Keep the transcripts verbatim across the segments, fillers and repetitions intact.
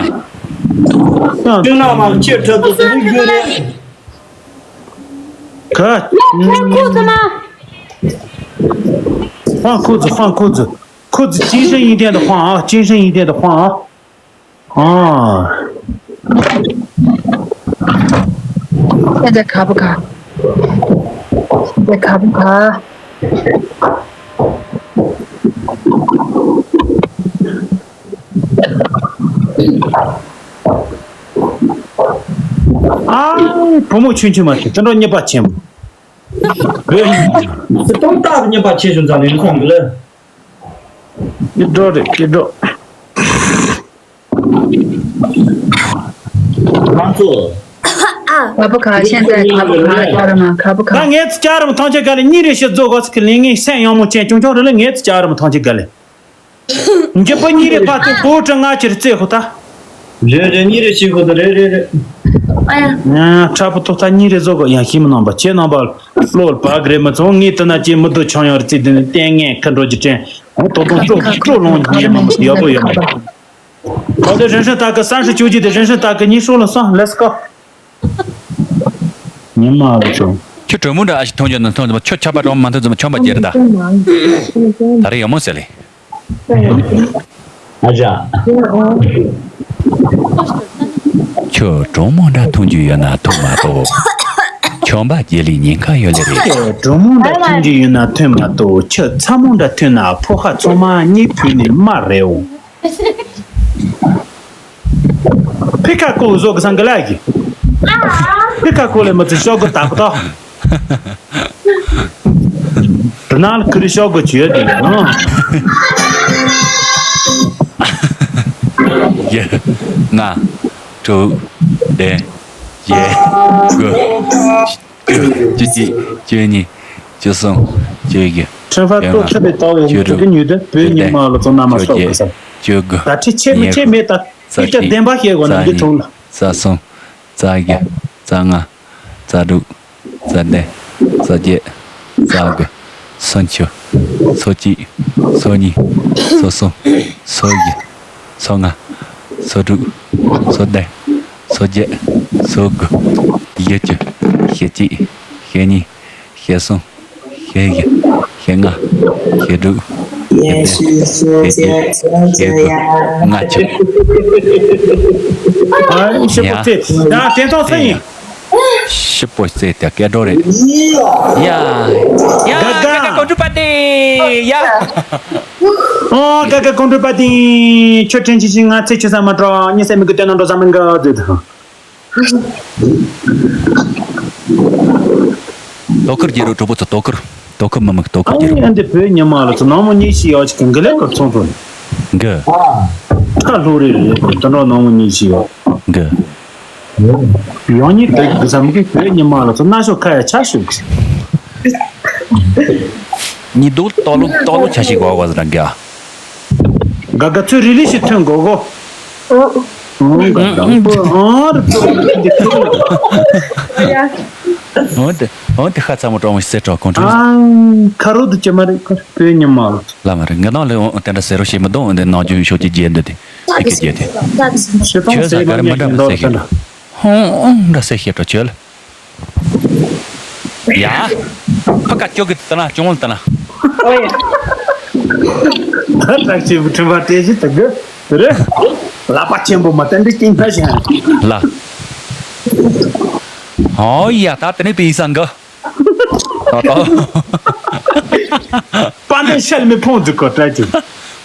སྤྱིར་ན་མ་ཁྱེད་ཁྲི་ཚོ་དེ་རིགས་རྒྱུ་རེད། 可。 换裤子吗？ 换裤子，换裤子，裤子精神一点的换啊，精神一点的换啊。啊。现在卡不卡？现在卡不卡？ ཨ། བུ་མོ་ཆུང་ཆུང་མ་ཞིག་དེ་འདྲ་གཉེར་པ་ཆེན་པོ། སྤང་རྟགས་གཉེར་པ་ཆེ་ཆུང་ཙམ་ལས་ཁོང་གི་ལ། སྐྱིད་འགྲོ་རེད། སྐྱིད་འགྲོ། ང་ཚོ།卡不卡？现在卡不卡？家人们，卡不卡？ ད་ངས་ཚོ་ཅག་རམ་ཐང་ཆད་ག་ལེ། གཉིས་རེ་ཞིག་རྫོགས་གོ་ཚོ་གི་ལས་ངན་སེམས་ཡང་མོ་ཅན་ཅུང་ཅུང་རེ་ལ། ངས་ཚོ་ཅག་རམ་ཐང་ཆད་ག་ལེ། འཇིགས་པ་གཉིས་རེ་ཕར་སྟོན། གོ་དྲི་ང་ཕྱིར་རྩེ་ཧོ་ད། རེད་རེད། གཉིས་རེ་ཞིག་ཧོ་ད། རེད་རེད་རེད། ཨ་ཡ། ཁྲ་པོ་ཏོ་ད་གཉིས་རེ་བཟོ་གོ། ཡང་ཤི་མི་ནང་པ་ཁྱེད་ནང་པ་བློ་བག་རེད་མི་ཚོ། ངས་དེ་ན་ཅི་མི་འདུག་ཆང་ཡང་རྩེ་དེ་ནི་ལྟས་ངན་ཁ་འགྲོ་གི་དྲན། ཨོ་ཏོ་ཏོ་སྤྲོ་སྤྲོ་ལོང་ཉེ་མ་མི་ཡག་པོ་ཡོད་མ། ད་དེ་རིན་ཧྲི་ད་གི་སང་ཧྲི་བཅུ་གཅིག་དེ་རིན་ཧྲི་ད་གི་གཉིས་ཧྲོ་ལ་སོང་། Let's go། ཉི་མ་རུ་ཆུང་། ཁྱོད་གྲོ་མོ་འདྲ་ཨ་ཞིག་མཐོང་རྒྱུ་ན་མཐོང་ཙམ། ཁྱོད་ཆར་པ་གྲོང་མ་མཐོང་ཙམ་ཆོམ་པ་རྒྱལ་རེད་ད། ད་རེས་ཡོང་མོ་ཟེར་ལེ། ཨ་ཅག་ཁྱོད་གྲོ་མོ་འདྲ་མཐོང་རྒྱུ་ཡོད་ན་མཐོང་མ་གཏོགས། ཆོམ་པ་རྒྱལ་ལི་ཉེན་ཁ་ཡོད་ལེ་རེད། ཁྱོད་གྲོ་མོ་འདྲ་མཐོང་རྒྱུ་ཡོད་ན་མཐོང་མ་གཏོགས། ཁྱོད་ཚ་མོ་འདྲ་མཐོང་ན་ཕོ་ཁ་ཚང་མ་གཉིད་ཕུད་ནས་མར་རེད་འོང་། ཕི་ཁ་ཀོ་བཟོ་གི་སང་གི་ལ་གི། ཕི་ཁ་ཀོ་ལས་མི་ཚེ་ཤོག་གི་ད་གི་ད། དུ་ནང་ལ་ཁི་རི་ཤོག་གི་བྱོས་དེ་ནང་། ཡ། ལྔ། དྲུག་བདུན། བརྒྱད། དགུ། བཅུ་གཅིག་བཅུ་གཉིས། བཅུ་གསུམ། བཅུ་བཞི། ཁྲེན་ཧྥ་ཏོ་ཁྲི་པའི་ཏོ་ཡོད་ནི་དུ་གི་ཉུས་ལྡན་བོད་ཉི་མ་ལོ་ཚོ་རྣམ་མ་སོགས་གི་ས། བཅུ་དགུ། ད་ཁྲི་ཆེ་མི་ཆེ་མེད་ད། ཨི་ཀ་བདེན་པ་ཤེས་དགོས་ན་འདི་ཐུང་ལ། རྩ་གསུམ། རྩ་བརྒྱད། རྩ་ལྔ། རྩ་དྲུག་རྩ་བདུན། རྩ་བརྒྱད། རྩ་དགུ། སུམ་ཅུ། སོ་གཅིག་སོ་གཉིས། སོ་གསུམ། སོ་བཞི། སོ་ལྔ། སོ་དྲུག་སོ་བདུན། སོ་བརྒྱད། སོ་དགུ། བཞི་བཅུ། ཞེ་གཅིག་ཞེ་གཉིས། ཞེ་གསུམ། ཞེ་བཞི། ཞེ་ལྔ། ཞེ་དྲུག་ཞེ་བདུན། ཞེ་བརྒྱད། ཞེ་དགུ། ལྔ་བཅུ། ཨ་ཞེ་པོ་ཙེ། ཡ་དེ་ཐོག་སེ་ཡིན། ཞེ་པོ་ཙེ་དེ་སྐད་འགྲོ་རེད། ཡ། ཡ། ག་ག་ག་ག་གོང་ཁྲུ་པ་ཏི། ཡ། ཨོ་ག་ག་གོང་ཁྲུ་པ་ཏི། ཁྱོད་དྲིན་ཆེ་ཞིང་ང་ཚེ་ཆེ་ས་མ་འགྲོ། ཉི་ཟེར་མི་གི་སྟོན་ན་འགྲོ་ས་མི་འགའ་དེ་དང་། དོ་ཁུར་རྒྱལ་རུ་གྲོགས་པོ་ཚོ། དོ་ཁུར། དོ་ཁུར་མི་དམིགས། དོ་ཁུར་རྒྱལ་རུ། ཨ་འདི་བོད་ཉི་མ་ལ་ཚོ་ནང་མོ་གཉིས་ཤིག་ཡོད་ཅིག་གི་འགི་ལེ་གར་ཚོང་ཚོ། འགི། ཁ་ལྷུ་རེ་རེ་དོ་འགྲོ་ནང་མོ་གཉིས་ཤིག་ཡོད། འགི། ཡང་ཉིད་དེ་གི་བསམ་གི་བོད་ཉི་མ་ལ་ཚོ་ན་ཤོ་ཁ་ཡ་ཆ་ཤུགས། ཉི་དུག་ཏོ་ལུ་ཏོ་ལུ་ཆ་ཞིག་གོ་བ་ཟ་འགི། ག་ག་ཚོད་རི་ལི་ཞིག་ཐོན་གོ་གོ། ཨང་ག་དང་པོ་ཨང་རུ་ཙོག་ལ་འདི་ཁུར་ལ། ཨང་དེ་ཨང་དེ་ཁ་ཚ་མོ་གྲོགས་མོ་ཞིག་སེ་གྲོགས་གོང་ཁྲོ། ཨང་ཁ་རུ་དུ་ཅི་མ་རེད་ཁོ་བོད་ཉི་མ་ལ། ལ་མ་རེད། ངས་ནང་ལས་ཨང་དེ་འདྲ་ཟེར་རོ་ཞེས་མི་འདུག་ཨང་དེ་ནང་རྒྱུན་ཤོག་ཅིག་རྒྱས་འདུག་དེ་ཅི་ཁི་རྒྱས་དེ། ཤེས་ཏང་ཁྱོད་ཟ་ཟེར་ག་རེ་མ་མི་འདྲ་མི་ཟེར་ཤེས། ཨང་ཨང་འདྲ་ཟེར་ཤེས་གྲོགས་ཁྱོད་ལ། ཡ། ཕ་ཀ་ཅོ་གི་ཏ་ན་ཅོང་ལ་ཏ་ན། ད་ཐག་ཆེན་པོ་ཁྲིམས་པ་དེ་བཞི་དུ་གི་རེད། ལག་པ་ཆེན་པོ་མ་བསྟན་འདི་ཀིང་ཕ་ཞིང་། ལ། ཨོ་ཡ་ད་དེ་ནས་པི་སང་གི། ད་ད། པ་ནས་ཤལ་མི་ཕོང་འདུག་གོ་ཏྲ་ཅིག་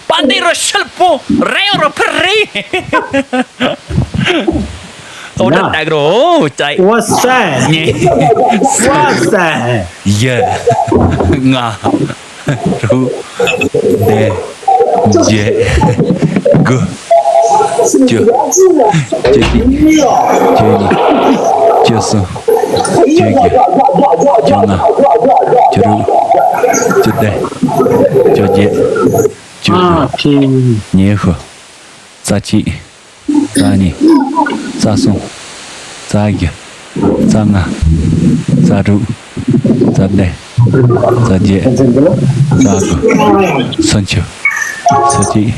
པ་འདི་རུ་ཤལ་པོ་རེ་རུ་ཕུར་རེ། ཨོ་ད་ན། ད་གི་རོ་ཙའི། What's that? What's that? ཡ། ང་། དྲུག་བདུན། བརྒྱད། དགུ། བཅུ། བཅུ་གཅིག་བཅུ་གཉིས། བཅུ་གསུམ། བཅུ་བཞི། བཅོ་ལྔ། བཅུ་དྲུག་བཅུ་བདུན། བཅོ་བརྒྱད། བཅུ་དགུ། ཨ་ཕི། ཉི་ཤུ། རྩ་གཅིག་རྩ་གཉིས། རྩ་གསུམ། རྩ་བཞི། རྩ་ལྔ། རྩ་དྲུག་རྩ་བདུན། རྩ་བརྒྱད། རྩ་དགུ། སུམ་ཅུ། སོ་གཅིག་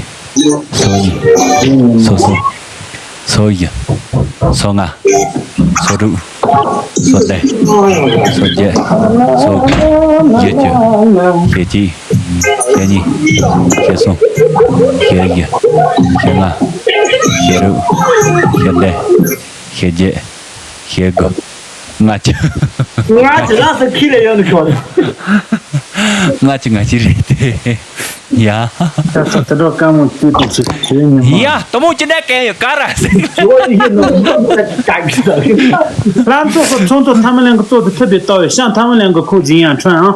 སོ་གཉིས། སོ་གསུམ། སོ་བཞི། སོ་ལྔ། སོ་དྲུག་སོ་བདུན། སོ་བརྒྱད། སོ་དགུ་བརྒྱད་ཅུ། ཞེ་གཅིག་ཞེ་གཉིས། ཞེ་གསུམ། ཞེ་བཞི། ཞེ་ལྔ། ཞེ་དྲུག་ཞེ་བདུན། ཞེ་བརྒྱད། ཞེ་དགུ། ལྔ་བཅུ། ལྔ་བཅུ་ལ་སོ་ཁྱི་ལ་ཡོད་ནི་ཁོ། ལྔ་བཅུ་ལྔ་བཅུ་རེད་དེ། ཡ། ད་ཚོ་དེ་འདྲ་དཀའ་མོ་བསྟོད་དེ་ཅིག་བྱེད་ཉིན་མ། ཡ། དུ་མོ་ཅི་འདྲ་གན་ཡོད་ག་ར་ཟེར། ཇོ་ཡི་ནོ་ཀ་ཀི་ད། ལྷ་མཚོ་ཁོ་ཚོང་ཚོ་ཐ་མ་ལན་གི་ཏོ་དེ་ཐུབ་པའི་ཏོ་བའི་ཤང་ཐ་མ་ལན་གི་ཁོ་འཛིན་ཡང་ཁྲོན་ཨང་།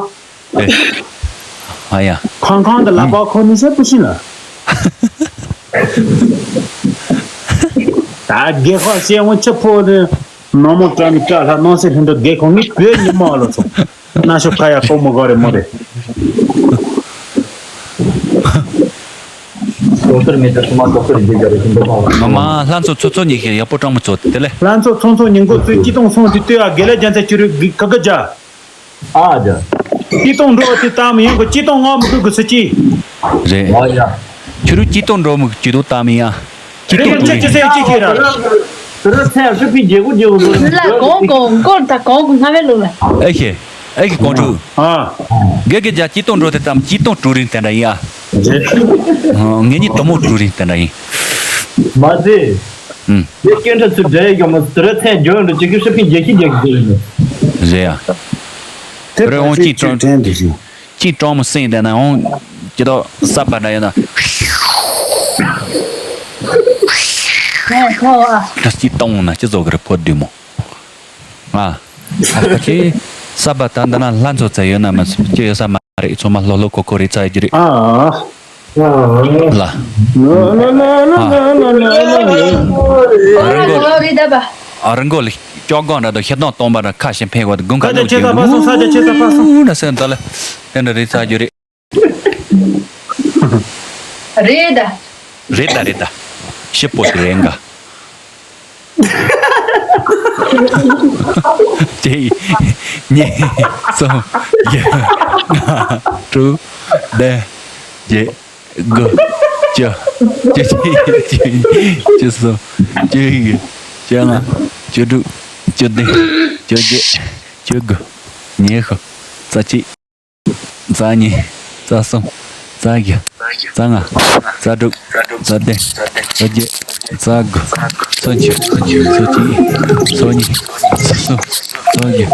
ཨ་ཡ། ཁང་ཁང་དུ་ལག་པ་ཁོ་ནི་ཟེར་པུ་ཤི་ལ། ད་རྒྱལ་ཁོག་ཤེས་འོང་ཆུ་ཕོ་ནི་ནོར་མོ་བཀྲ་མི་བཀྲ་ལྷ་སྣང་སྲིད་ལྷུན་གྲུབ་རྒྱལ་ཁོག་ངི་བོད་ཉི་མ་ལོ་ཚོ། ན་ཤོ་ཁ་ཡ་ཁོ་མོ་གོ་རེ་མོ་རེ། ལོ་སར་མེད་ད་སུ་མ་ལོ་སར་རྒྱལ་རྒྱ་རེ་ཞིང་འདོད་པ་མ་མ་ལྷ་མཚོ་ཚོ་ཚོ་ཉི་ཤེ་ཡག་པོ་སྤྲང་མོ་ཚོ་དེ་ལས། ལྷ་མཚོ་ཚོང་ཚོ་ཉིན་གོ་ཚོས་སྐྱིད་གཏོང་སོང་དུས་ལྟོས་ཨ་དགེ་ལེགས་རྒྱལ་མཚན་ཁྱོད་རུ་གི་ཁ་ཁ་རྒྱ། ཨ་རྒྱ། སྐྱིད་གཏོང་འགྲོ་བ་དེ་ལྟ་མི་ཡོང་གི་སྐྱིད་གཏོང་ངོ་མི་དགོས་གི་སུ་ཅི། རེད། ཨ་ཡ། ཁྱོད་རུ་སྐྱིད་གཏོང་འགྲོ་མི་གི་སྐྱིད་གཏོང་ལྟ་མི་ཡ། སྐྱིད་རེད་གཏོང་ཡ་ཅི་ཅི་ཟེར་ཅི་ཁྱེད་ར། དེ་རུ་ཚན་ཧྲི་ཕི་རྒྱལ་གུ་རྒྱལ་གུ་འགྲོ་ལ་གོང་གོང་སྐོར་ད་གོང་གོང་སྔ་མའི་ལུགས་ལ། ཨེ་ཤེ། ཨེ་ཤེ་ཀོང་ཀྲུག་ཨ། དགེ་རྒན་རྒྱ་སྐྱིད་གཏོང་འགྲོ་དེ་ཙམ་སྐྱིད་གཏོང་གྲུ་རིན་དེ་འདྲ་ཡིན་ཨ། རེད། ངེད་གཉིས་དུ་མོ་གྲུ་རིན་དེ་འདྲ་ཡིན། མ་ཟད། ཨུམ། དེ་སྐད་འདྲ་ཚུལ་འདྲ་ཡི་ག་མ་དེ་ར་ཚན་རྒྱུན་འདྲ་ཅིག་གི་ཧྲི་ཕི་རྒྱལ་ཁྱི་རྒྱལ་གི་རེད། རེད་ཨ། དེ་རེད་འོང་སྐྱིད་གཏོང་དྲན་དེ་བཞིན། སྐྱིད་གཏོང་མོ་སེང་དེ་ན་འོང་སྐྱིད་ཏོག་ས་པ་འདྲ་ཡོད་ན། ཧོ་ཧོ་ཨ། ད་སྐྱིད་གཏོང་ན་སྐྱིད་བཟོ་གི་རེད་ཕོ་བདུད་མོ། ང་། ཨ་ཁྱེད། ས་པ་ད་འདི་ན་ལྷ་མཚོ་ཚ་ཡོད་ན་མ་སུ་སྐྱེ་ཡོད་ས་མ་རེད། ཚོ་མ་ལྷོ་ལྷོ་ཁོ་ཁོ་རེད་ཚ་ཡོད་རེད། ཨ། ལ། ལ་ལ་ལ། རི་མགོ་ལ། ཨ་རི་མགོ་ལ་ཅོག་གོང་འདྲ་དང་ཤེད་སྟོང་སྟོང་པ་འདྲ་ཁ་ཞིག་འཕེན་བ་དང་གུང་ཁ་ལུག་ཅིག་འདུག་ན་སེམས་ད་ལ་དེ་འདྲ་རེད་ཚ་རྒྱུ་རེད། རེད་ད། རེད་ད་རེད་ད། ཞིབ་པོ་ཞིག་རེད་འགའ། གཅིག་གཉིས། གསུམ། བཞི། ལྔ། དྲུག་བདུན། བརྒྱད། དགུ། བཅུ། བཅུ་གཅིག་བཅུ་གཉིས། བཅུ་གསུམ། བཅུ་བཞི། བཅུ་ལྔ། བཅུ་དྲུག་བཅུ་བདུན། བཅུ་བརྒྱད། བཅུ་དགུ། ཉི་ཤུ། རྩ་གཅིག་རྩ་གཉིས། རྩ་གསུམ། རྩ་བཞི། རྩ་ལྔ། རྩ་དྲུག་རྩ་བདུན། རྩ་བརྒྱད། རྩ་དགུ། རྩ་བཅུ། རྩ་གཅིག་རྩ་གཉིས། རྩ་གསུམ། རྩ་བཞི།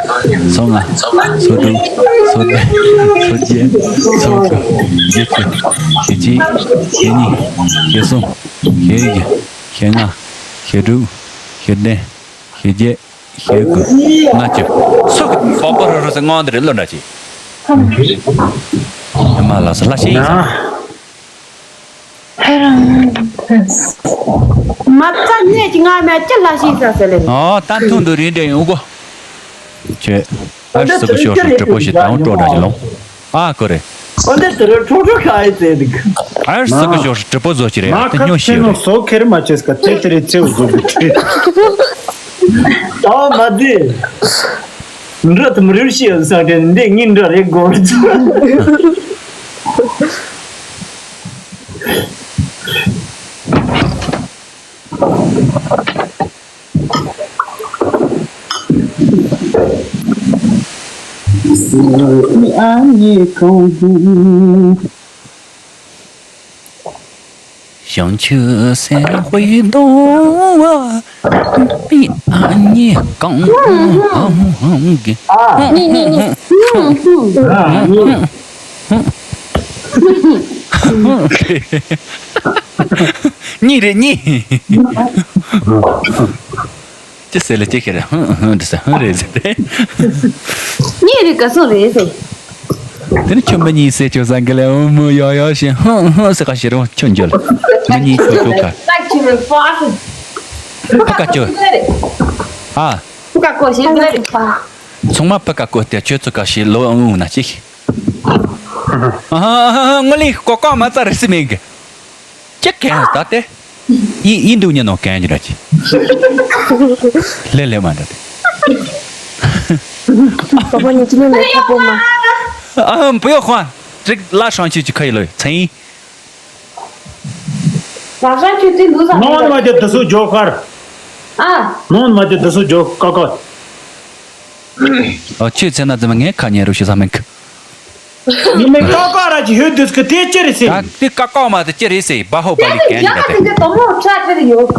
རྩ་ལྔ། རྩ་དྲུག་རྩ་བདུན། རྩ་བརྒྱད། རྩ་དགུ། བརྒྱད་ཅུ། ཞེ་གཅིག་ཞེ་གཉིས། ཞེ་གསུམ། ཞེ་བཞི། ཞེ་ལྔ། ཞེ་དྲུག་ཞེ་བདུན། ཞེ་བརྒྱད། ཞེ་དགུ། ལྔ་བཅུ། སུ་གི་པགས་པ་རུ་རུ་ཟེར་ངོ་འདི་རེད་བློ་འདྲ་ཅིག་ཨ་མ་ལགས་སོ་ལྷ་ཤེས་ཡིན་ས། མ་རྩ་གནས་ཀྱི་ང་མ་ཅི་ལྷ་ཤེས་ས་ཟེར་ལེ། ཨོ་ད་ཐུང་དུ་རིན་འདྲེ་ཡོང་གོ། ཁྱོད། ཨར་སི་གི་ཤོག་སུ་གྲི་པོ་ཞིག་དང་སྤྲོ་འདྲ་ཞིག་ལོང་། ཨ་ཀོ་རེ། འོ་འདི་དེ་རུ་ཁྲོ་ཁྲོ་ཁ་ཨེ་ཙེ་འདུག་ཨར་སི་གི་ཤོག་སུ་གྲི་པོ་བཟོ་ཞིག་རེད་ཨ་དེ་སྨྱོ་ཤེས་རེད། སོ་ཁེར་མ་ཆེས་ཀ་དེ་དེ་རེད་ཚེའུ་བཟོ་གི་དེ། ད་མ་དེ། འདྲ་དུ་མི་རིར་ཤེས་ཡོད་ས་དེ་འདི་ངའི་འདྲ་རེད་གོ། ཨ་ནི་གང་དུ། 想去三回头啊，比俺你更给。你的你。 ཅི་ཟེར་ལ་ཅི་ཁེ་རེད། ཧུང་ཧུང་འདི་ཟེར་ཧུང་རེད་ཟེར་ཏེ། གཉིས་རེད་ག་སོང་རེད་ཟེར། དེ་ནི་ཁྱོད་མི་གཉིས་ཟེར་ཁྱོད་སང་གི་ལས་འུ་མོ་ཡོ་ཡོ་ཞེས་ཧུང་ཧུང་ཟེར་ག་ཞེ་རུང་ཁྱོད་འཇོལ། མི་གཉིས་ཁྱོད་ཁྱོད་ག་ཕ་ཀ་ཁྱོད། ཨ། ཕ་ཀ་ཀོ་ཞེས་ཟེར་རེད་པ། ཚང་མ་ཕ་ཀ་ཀོ་སྟེ་ཁྱོད་ཚོ་ག་ཞེ་ལོ་འུ་ན་ཅི། ཨ་ཧ་ཧ་ཧ། ངོ་ལི་ཀོ་ཀོ་མ་རྩ་རེ་སི་མིང་གི། ཅི་གན་ད་ཏེ། ཡིན་ཡིན་འདུག་ཉན་ནོ་གན་ཅི་ར་ཅི། ལེ་ལེ་མ་འདྲ་ཏེ། ཨ་ཧམ་བུ་ཡོ་ཧོན། ཅིག་ལ་ཧྲང་ཆི་ཅི་ཁ་ཡི་ལོ་ཚན་ཡིན། བག་ཤ་ཁྱོད་ཚོས་འདུག་ས་ནོར་མ་དེ་དུ་སུ་ཇོ་ཁར། ཨ། ནོར་མ་དེ་དུ་སུ་ཇོ་ཀ་ཀ། ཨ་ཆོས་ཚེ་ན་ཙམ་ངས་ཁ་ཉན་རུ་ཤི་ས་མེད་གི། ཉི་མའི་ཀ་ཀ་ར་ཅི་ཧུད་དུས་ཀི་དེ་ཅི་རེད་ཟེར། ད་དེ་ཀ་ཀ་མ་དེ་ཅི་རེད་ཟེར་བ་ཧོ་བ་ལི་ཡང་ཡང་གན་གི་དེ་དེ་དོ་མོ་ཁྲ་ཁྲ་རེ་ཡོད།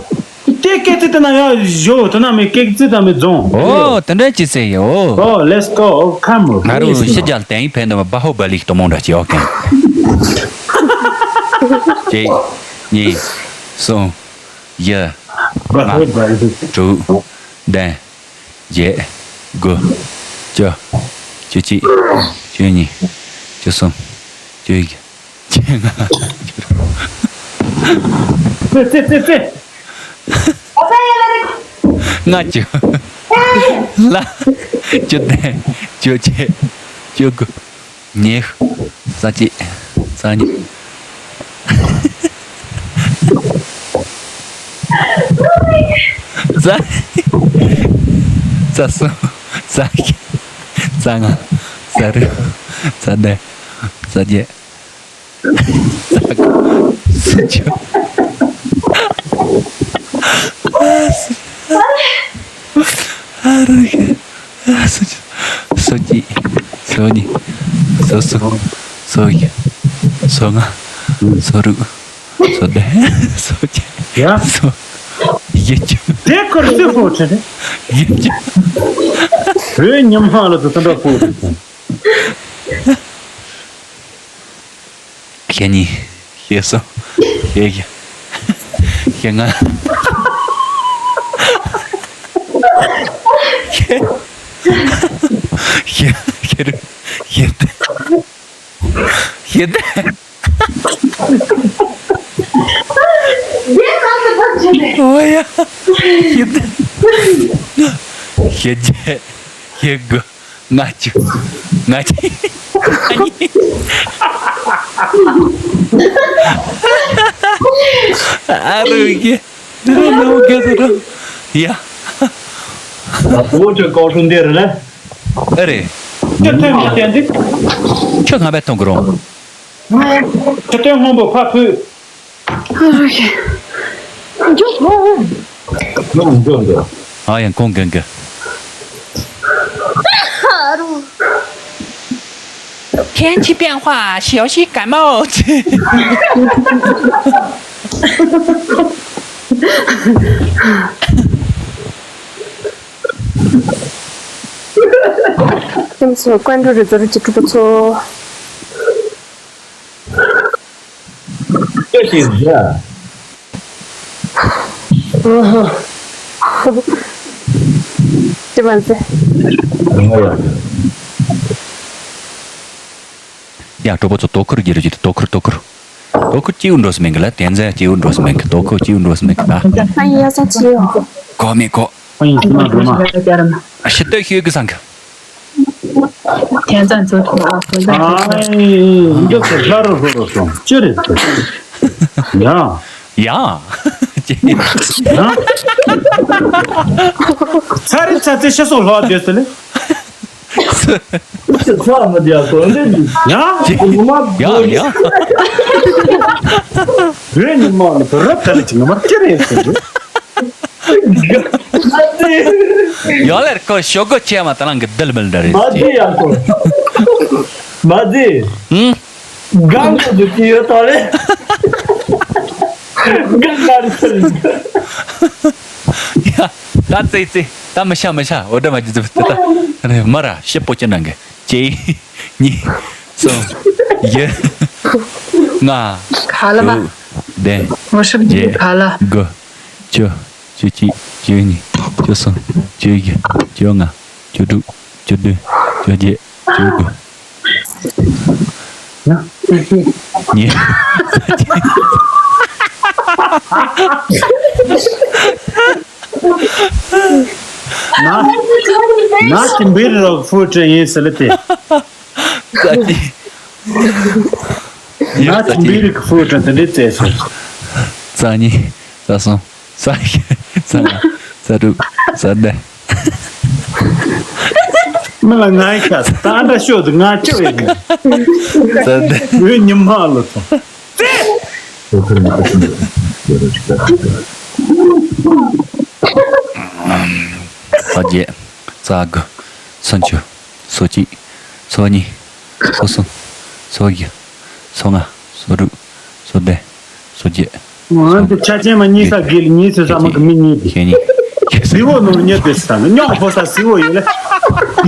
དེ་སྐད་ཚིག་དེ་ན་ཡང་ཞོ་དེ་ན་མི་སྐད་ཚིག་དང་མི་རྫོང་། ཨོ་དེ་འདྲ་ཅི་ཟེར་ཡོད། ཨོ་let's go ཨོ་come on ང་རུ་ཤི་རྒྱལ་དེང་ཕན་དུ་བ་ཧོ་བ་ལི་དོ་མོ་འདྲ་ཅི་ཡོད་གན། གཅིག་གཉིས། གསུམ། བཞི། བ་ཧོ་བ་ལི། དྲུག་བདུན། བརྒྱད། དགུ། བཅུ། བཅུ་གཅིག་བཅུ་གཉིས། བཅུ་གསུམ། བཅུ་བཞི། བཅུ་ལྔ། བཅུ་དྲུག་ཙེ་ཙེ་ཙེ་ཙེ། ལྔ་བཅུ། ལ། བཅུ་བདུན། བཅུ་བརྒྱད། བཅུ་དགུ། ཉི་ཤུ། རྩ་གཅིག་རྩ་གཉིས། རྩ། རྩ་གསུམ། རྩ་བཞི། རྩ་ལྔ། རྩ་དྲུག་རྩ་བདུན། རྩ་བརྒྱད། རྩ་དགུ། རྩ་བཅུ། ཨ་རོ་ཡ། སོ་གཅིག་སོ་གཉིས། སོ་གསུམ། སོ་བཞི། སོ་ལྔ། སོ་དྲུག་སོ་བདུན། སོ་བརྒྱད། ཡ། སོ། བཞི་བཅུ། དེ་ཁོར་སུས་ཕོག་ཁྲིད་རེད། བཞི་བཅུ། བོད་ཉི་མ་ལ་དུ་ཐོན་འདྲ་ཕོག་ཁྲིད། བཤད་གཉིས། བཤད་གསུམ། བཤད་བཞི། བཤད་ལྔ། བཤད། བཤད། བཤད་དྲུག་བཤད་བདུན། བཤད་བདུན། ཨོ་ཡ། བཤད་བདུན། བཤད་བརྒྱད། བཤད་དགུ། ལྔ་བཅུ། ལྔ་བཅུ། ཨ་རོ་ཡ། འདི་རུ་ནང་ག་ཚོད་འགྲོ། ཡ། ཨོ་ཅོ་ཀོ་ཤུན་དེ་རེད་ལ། ཨེ་རེད། ཁྱོད་ཐོན་མ་ཐོན་འདི། ཁྱོད་ང་བས་ཐོན་གི་རུང་། ཁྱོད་ཐོན་སྔོན་པོ་ཕ་ཕུད། འཇོག་འཇོག་འཇོག་ཨ་ཡང་ཁོང་གན་གི། 天气变化，小心感冒。 ཁྱེད་ཚོ་ཀོན་ཀྲུ་རི་ཛོ་རི་ཅི་ཕྲུ་གུ་ཚོ། ཅི་ཞིག་བྱ། ཅི་མ་ཟེར། ཡ་གྲོགས་པོ་ཚོ་དོ་ཁུར་རྒྱུ་རུ་ཅི་དོ་ཁུར་དོ་ཁུར། དོ་ཁུར་སྐྱིད་འགྲོ་སི་མེད་གི་ལ་བསྟན་འཛིན་སྐྱིད་འགྲོ་སི་མེད་གི་དོ་ཁུར་སྐྱིད་འགྲོ་སི་མེད་གི་ད། ཨ་ཡ་ས་ཅི་ཡོ། གོ་མི་གོ། ཨ་ཡིན་ཟི་མ་འགྲོ་མ། ཤི་སྟོད་ཤོད་གི་སང་གི། 天赞走图啊，天赞走图。 ཨ་ཡིན་འདི་ཚོ་ལྷ་རུ་ཧྲོ་རུ་སོང་ཅི་རེད། ཡ། ཡ། ཚ་རེ་ཚ་ཚེ་ཤི་སོང་ལྷོ་བ་བསྡད་སི་ལེ། ཚ་མི་བསྡད་སོང་ལེ། ཡ། ཡ་ཡ། བོད་ཉི་མ་ལ་རབ་ད་ལེ་ཅི་ང་མ་ཅི་རེད་ཟེར། ཡང་ལེར་ཁོ་ཤོག་གོ་ཆེ་མ་ད་ནང་གི་དིལ་མིལ་འདྲ་རེད། མ་ཟེར་ཡང་ཁོ། མ་ཟེར། ཧུམ། གང་གོ་དུ་ཅི་ཡོད་ད་རེད། གང་ག་རེད་ཟེར། ཡ། ད་ཙེ་ཙེ། ད་མི་ཤ་མི་ཤ་འོ་འདྲ་མ་ཅི་ཙེ་ཙེ་ད། མ་ར་ཤི་པོ་ཅི་ནང་གི་གཅིག་གཉིས། གསུམ། བཞི། ལྔ། ག་ལ་མ། དྲུག་བདུན། ངོ་ཤེས་བརྒྱད། ག་ལ། དགུ། བཅུ། བཅུ་གཅིག་བཅུ་གཉིས། བཅུ་གསུམ། བཅུ་བཞི། བཅོ་ལྔ། བཅུ་དྲུག་བཅུ་བདུན། བཅོ་བརྒྱད། བཅུ་དགུ། ཉི། ན། ན་ཅི་འབིར་རོག་ཕུ་ཏྲ་ཡིན་ཟེར་ལེ་ཏེ། ས་ཅི། ན་ཅི་འབིར་རོག་ཕུ་ཏྲ་དེ་འདྲའི་རྩེ་སོང་། ས་གཉིས། ས་གསུམ། ས་བཞི། ས་ལྔ། ས་དྲུག་ས་བདུན། མི་ལ་ང་ཡི་ཁ་ས་ད་འདྲ་ཤོད་དུ་ང་ཅི་བས་ནི། ས་བདུན། བོད་ཉི་མ་ལོ་ཐོང་། ཁོ་ཁོ་རང་ཚོ་ཡོད་རེད་ཅིག་ད། ས་བརྒྱད། ས་དགུ། ས་བཅུ། སོ་གཅིག། སོ་གཉིས། སོ་གསུམ། སོ་བཞི། སོ་ལྔ། སོ་དྲུག། སོ་བདུན། སོ་བརྒྱད། ང་ཚོ་ཆ་ཅན་མ་གཉིས་ས་དགེ་ལ་གཉིས་ཟེར་ས་མ་གི་མི་གཉིས་དེ། གཞན་གཉིས། ཟི་འོ་ནོར་ཉེ་དུ་ས་ན་སྙོང་ཕོ་ས་ཟི་འོ་ཡོད་ལ།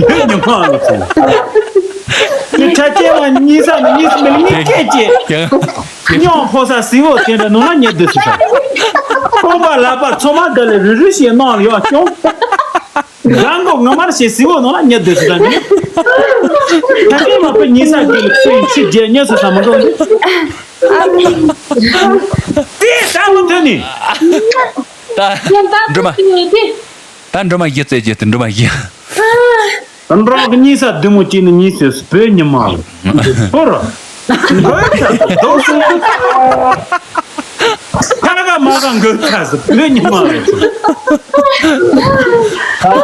ཡོད་ཉི་མ་ལ་ཚོ། ནི་ཆ་ཅན་མ་གཉིས་ས་ནི་གཉིས་སུ་མི་ལ་གཉིས་སྐད་ཅེ། སྙོང་ཕོ་ས་ཟི་འོ་དེ་འདྲ་ནོར་ལ་ཉེ་དུ་ས། ཁོང་པ་ལ་པ་ཚོ་མ་དག་ལ་རུ་རུ་ཞེས་གནང་ལ་ཡོད་སྐྱོང་། རང་གོ་ང་མར་ཞེས་ཟི་འོ་ནོར་ལ་ཉེ་དུ་ས་ནི། ཆ་ཅན་མ་པ་གཉིས་ས་དགེ་ལ་ཚོ་ཡི་ཕྱི་རྒྱལ་ཉེ་སུ་ས་མ་འགྲོ་ནི། དེ་ས་མ་ཐོན་ནི། ད་འགྲོ་མ། ད་འགྲོ་མ་བཞི་བཙལ་རྒྱུ་དེ་འགྲོ་མ་བཞི། འགྲོ་གི་གཉིས་ས་བདུད་མོ་གཅིག་ནི་གཉིས་སུ་བོད་ཉི་མ་ལ། ཧོ་ར། འགྲོ་ཡ་ཆ་དོ་སུ། ཁ་ཁ་མ་གང་གི་ཆ་སུ་བོད་ཉི་མ་ལ།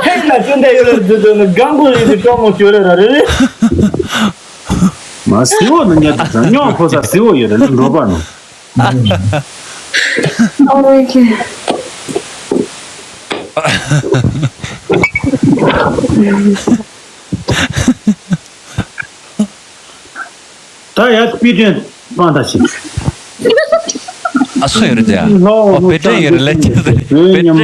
ཁ་ཁ་ན་ཅུང་དེ་ཡོད་རེད་དུ་དུ་ནི་གང་གོ་ཡིན་དུ་ཀྲོང་མོ་ཅོ་རེ་ར་རེ་རེ། མ་སི་འོ་ནི་ཉལ་དུ་ས་སྙོང་ཕོ་ས་སི་འོ་ཡོད་རེད་ནི་འགྲོ་པ་ནོ། Oh my god. ད་ཡ་པི་ཏྲན་པང་ད་ཞིག་ཨ་སུ་ཡོད་རེད་ཡ། ཨོ་པེ་ཏྲན་ཡོད་རེད་ལ་ཅི་ཟེར་པེ་ཏྲན་ཡོད་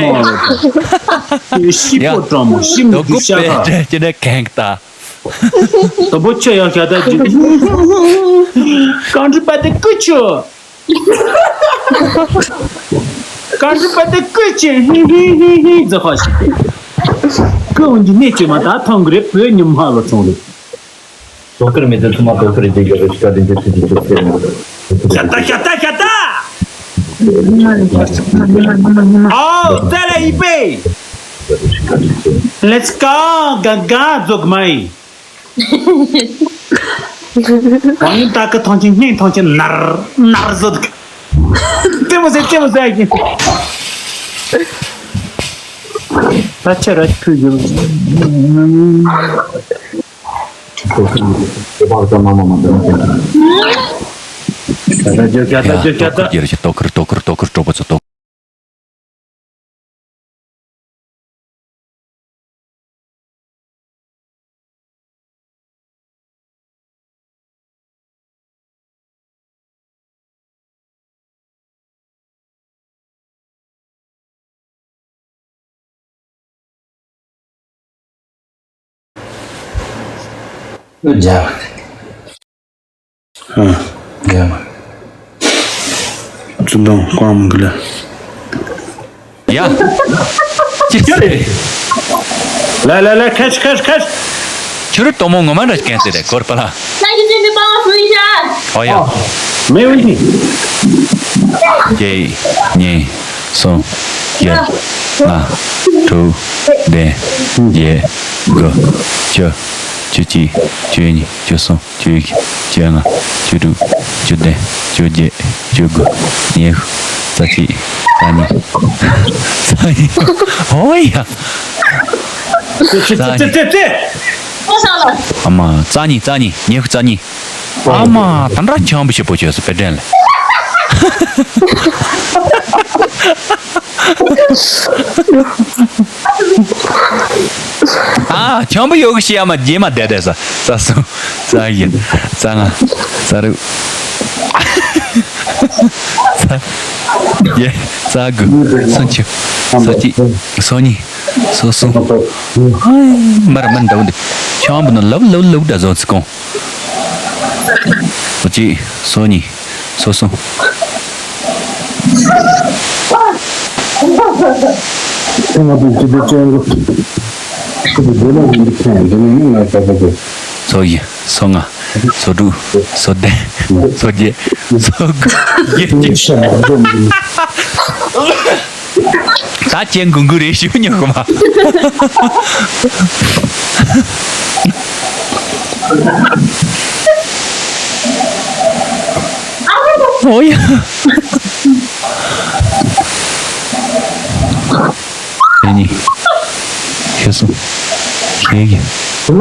རེད། ཤི་པོ་ཀྲང་མོ་ཤི་མི་དགུ་ཤ་པེ་ཁ་ཏྲན་ཅི་ནས་གང་ད། དོ་པོ་ཆེ་ཡང་ཤ་ད་ཅི། གང་ཅི་པ་དེ་ཀུ་ཆུ། གང་ཅི་པ་དེ་ཀུ་ཆུ་ཧི་ཧི་ཧི་ཧི་ཛ་ཧ་ཤི། ཀུ་འོན་གྱི་གནས་ཀྱི་མ་ད་ཐང་གི་རེད་བོད་ཉི་མ་ལ་ཚོང་རེད། དོ་ཁུར་མི་དེ་ཚོ་མ་དོ་ཁུར་རེད་ཀྱི་རེད་ཤ་དེ་འདྲ་ཚུལ་གྱི་ཚུལ་ཟེར་ནས། ཤ་ད་ཤ་ད་ཤ་ད། ཨོ་ཙེ་ལ་ཡི་པེ། Let's go ག་ག་རྫོགས་མ་ཡིན། གང་ཡིན་ད་གི་ཐང་ཆེན་སྙིང་ཐང་ཆེན་ནར་ནར་བཟོ་འདུག་ལྟད་མོ་ཟེར་ལྟད་མོ་ཟེར་གྱིན། ད་ཆ་ར་ཁུ་ཡོད། ད་ད་ཇོ་ཁྱ་ད་ཇོ་ཁྱ་ད། ཏོ་ཁུར་ཏོ་ཁུར་ཏོ་ཁུར་ཏོ་ཁུར་ཏོ་ཁུར་ཏོ་ཁུར་ཏོ་ཁུར། ཨ། ཡ། ཙུན་དང་ཀོང་མོ་གི་ལ། ཡ། ཅི་ཟེར། ལ་ལ་ལ་ཁེ་ཁེ་ཁེ། ཁྱོད་རང་གཏོང་མོ་ངོ་མ་འདྲ་ཞིག་གན་ཟེར་རེད་གོར་པ་ལ། ཨོ་ཡ། མེ་འོན་ཏི། གཅིག་གཉིས། གསུམ། བརྒྱད། ལྔ། དྲུག་བདུན། བརྒྱད། དགུ། བཅུ། བཅུ་གཅིག་བཅུ་གཉིས། བཅུ་གསུམ། བཅུ་བཞི། བཅུ་ལྔ། བཅུ་དྲུག་བཅུ་བདུན། བཅུ་བརྒྱད། བཅུ་དགུ། ཉི་ཤུ། རྩ་གཅིག་རྩ་གཉིས། རྩ་གཉིས། ཨོ་ཡ། ཨ་མ། རྩ་གཉིས། རྩ་གཉིས། ཉི་ཤུ་རྩ་གཉིས། ཨ་མ། ད་འདྲ་ཆང་བུ་ཞིག་པོ་བྱོས་སོ་པེ་ཏྲན་ལ། ཨ། ཆང་བུ་ཡོད་གི་ཤི་ཡ་མ་རྗེས་མ་བསྡད་བསྡད་ས། ས་གསུམ། ས་བཞི། ས་ལྔ། ས་དྲུག་ས་བརྒྱད། ས་དགུ། ས་བཅུ། ས་གཅིག་ས་གཉིས། ས་གསུམ། ཧའི། མར་མི་འདུག་འདི། ཆང་བུ་ནི་ལབ་ལབ་ལབ་འདྲ་བཟོ་ཚིག་གོང་། ས་གཅིག་ས་གཉིས། ས་གསུམ། ས་བཞི། ས་ལྔ། ས་དྲུག་ས་བདུན། ས་བརྒྱད། ས་དགུ། བརྒྱད་ཅུ། ད་ཅན་གུང་གུ་རེ་ཞུ་ཉོ་གི་མ། ཨོ་ཡ། དེ་ནི། ཤེས་སོང་། ཤེས་ཀྱི། ཤེས་མ།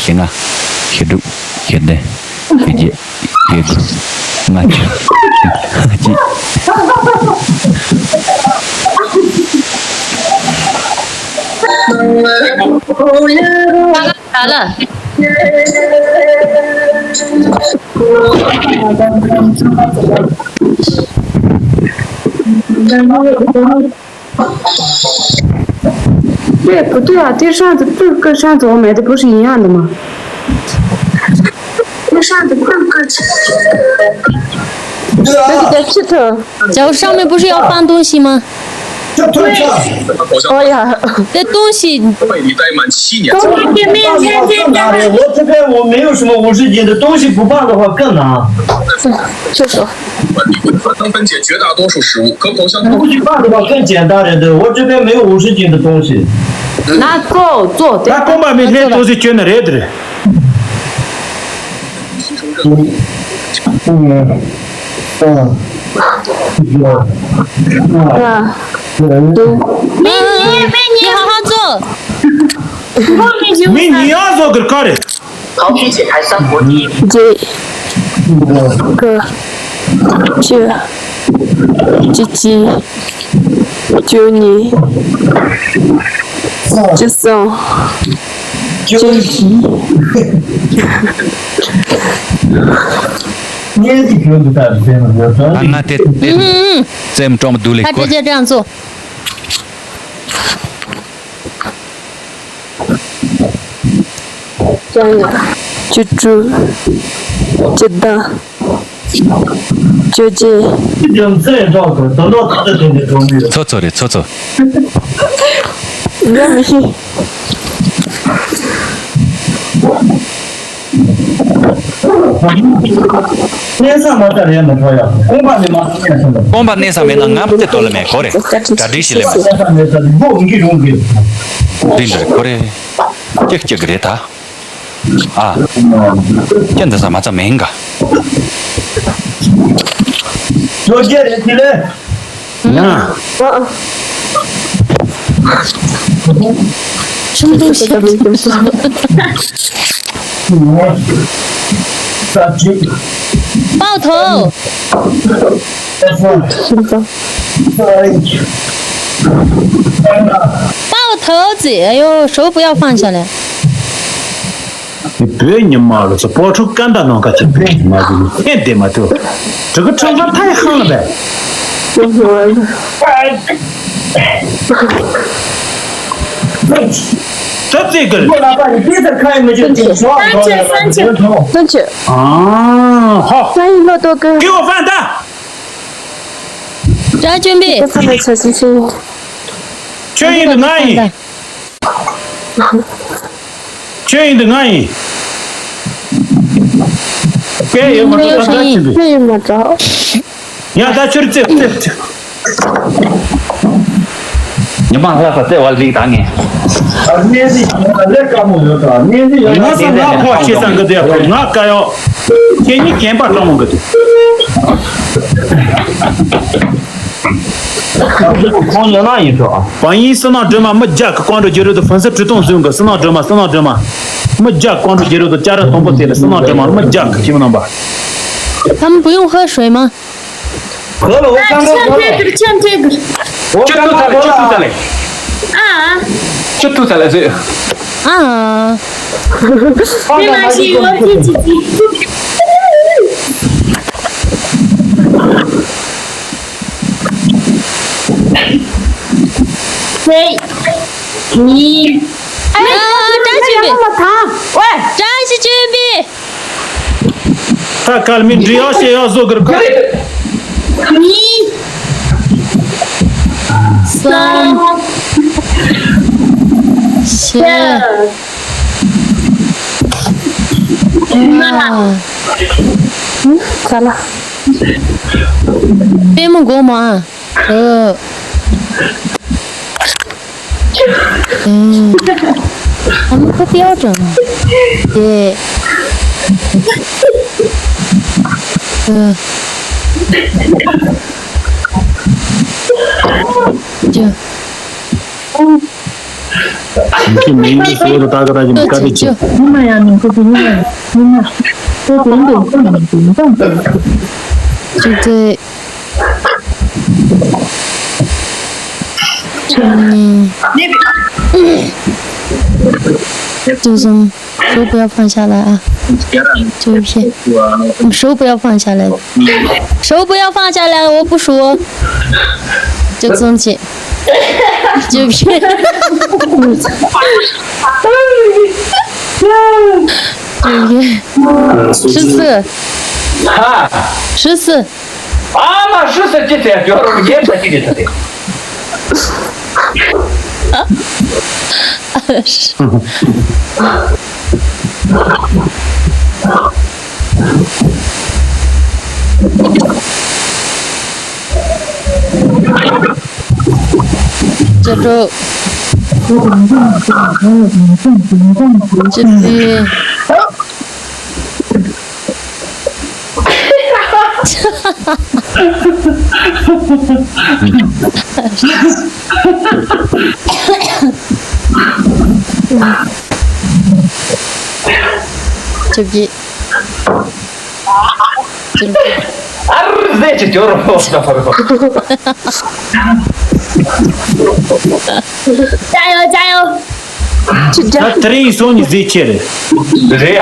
བཞི་ལྔ། བཞི་དྲུག་བཞི་བདུན། བཞི་བརྒྱད། བཞི་དགུ། ལྔ་བཅུ། ལྔ་བཅུ། ད་ལ།对，不对啊，这上次不是跟上次我买的不是一样的吗？那上次不是跟……对啊。那个在吃头。 脚上面不是要放东西吗？这对啊。哦呀，这东西……被你怠慢七年。东西面前这家……我这边我没有什么五十斤的东西，不放的话更难。确实。当分解绝大多数食物，跟口香糖不去放的话更简单了，对，我这边没有五十斤的东西。那做做，他公办每天都是捐的人的。 嗯，嗯，嗯，嗯，你好好做。没你要做个高的。好脾气还算国际。这个这这这九你这种。 ང་དེ་དེ་རྩེད་མོ་སྒྲོལ་མ་འདུག་ལེ། 他直接这样做。 བཅུ་དྲུག་བཅུ་བདུན། བཅོ་བརྒྱད། ཚོ་ཚོ་རེད། ཚོ་ཚོ། ཡོད་མི་ཤེས། གནས་ས་མ་ཚ་རེད་མ་ཚོ་ཡ། ཀོང་པ་ནས་མ་ཚ་ཡ་ཚོ། ཀོང་པ་གནས་ས་མེད་ན་ང་བལྟས་དོ་ལ་མེད་གོ་རེད། གྲ་སྒྲིག་ཞིག་ལས་མ། གནས་ས་མེད་ཚ་སྒོ་འགི་རུང་གི། འདི་འདྲ་གོ་རེད། ཅིག་ཅིག་རེད་ད། ཨ། ཁྱེད་འདི་ས་མ་ཚ་མེད་ག་ལོ་བརྒྱད་རེད་དེ་ལས། ཡང་། ཆུང་དུ་ཞིག་ས་ཅིག་པའོ་ཐོ། པའོ་ཐོ་ཙི། ཨ་ཡོ། 手不要放下来。 བོད་ཉི་མ་ལོ་ཚོ་སྤོ་ཕྲུག་ཀ་འདའ་ནང་ཁ་ཆེ། བོད་ཉི་མ་ཟེར་ནས་ཐེན་བསྡད་མ་ཐུབ། དྲུ་གུ་ཁྲང་ཁ་ཐའི་ཧང་ལ་བས། ད་ཙི་གི། ཨ་ཧོ། ཀི་འོ་ཧྥན་ད། 抓准备。 ཁྱོད་ཡིན་དུ་ང་ཡིན། ཁྱོད་ཡིན་དུ་ང་ཡིན། སྐད་ཡོད་མ་གཏོགས་ད་ལྟ་ཁྱོད་ཡིན། ཁྱོད་ཡིན་མ་གཏོགས། ཡ་ད་ཁྱོད་རྩེ་རྩེ་རྩེ། ཉི་མ་ལྷ་ས་རྩེ་བ་ལིག་ད་ངས། གནས་ཚུལ་ཡང་ལས་དཀའ་མོ་ཡོད་ད། གནས་ཚུལ་ཡང་ང་ས་ང་ཁོག་ཤེས་ས་འགི་དེ་ཁོ་ང་དཀའ་ཡོད། ཁྱེད་གཉིས་གན་པ་སྤྲང་མོ་འགི་དེ། ཁོང་ཡོད་ན་ཡིན་ཆོག་ཨ། བང་ཡིན་བསོད་ནམས་སྒྲོལ་མ་མི་རྒྱ་གི་ཀོང་ཀྲོ་རྒྱལ་རབས་དང་ཕུན་སུམ་གྲུབ་སྟོང་ཟུང་གི་བསོད་ནམས་སྒྲོལ་མ། བསོད་ནམས་སྒྲོལ་མ། མི་རྒྱ་ཀོང་ཀྲོ་རྒྱལ་རབས་དང་སྐྱ་ར་དང་པོ་དེ་ལ་བསོད་ནམས་སྒྲོལ་མ་མི་རྒྱ་གི་ཁྱིམ་རྣམ་པ། 他们不用喝水吗？ 喝了，我刚刚喝了。我刚刚喝了。这都在了，这都在了。啊？这都在了，这。啊。没关系，我自己。喂，你。哎，啊，张学妹。喂。张学妹。 ད་སྐལ་མི་འདྲི་ཡག་བཤད་ཡག་བཟོ་དགོས་གི། གཉིས། གསུམ། བཞི། ལྔ། ཨ། ག་ལ། པུས་མོ་སྒོར་མོ་ཨ། ཨོ། ཨ། ཨ་མ་ཁོ་ཏི་ཨོ་ཀྲང་། ཡེ། ཨ། ཅི། ཁྱེད་མིང་ནི་གཙོ་བོ་དག་ག་ར་གི་མི་ཀ་ཏི་ཅི། ཅི། ཉི་མ་ཡང་མི་ཁོ་གི་ཉི་མ་ཉི་མ། ཁོ་གི་ཉི་མ་ཉི་མ། བཅུ་གཅིག་བཅུ་གཉིས། བཅུ་གསུམ། 手不要放下来啊！就骗，手不要放下来，手不要放下来，我不说，就生气，就骗，就骗，十四，哈，十四。 ཨ་མ་ཧྲི་ཟེར་ཅི་ཟེར་སྐྱོ་རོགས་རྒྱན་ཆ་ཅི་རེད་ད་དེ། ཅི་འགྲོ། ཅི་འདྲ། བཅུ་བཞི། བཅུ་བཞི། ཨ་རུ་ཟེར་གྱི་སྐྱོ་རོགས། 加油，加油！ ད་དེ་རིང་སོང་ནི་ཟེ་ཆེ་རེད། རེད་ཡ།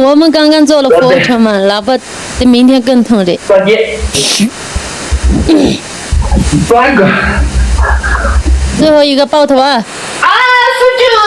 我们刚刚做了俯卧撑嘛，老婆的明天更痛的。 最后一个抱头啊！啊，十九了。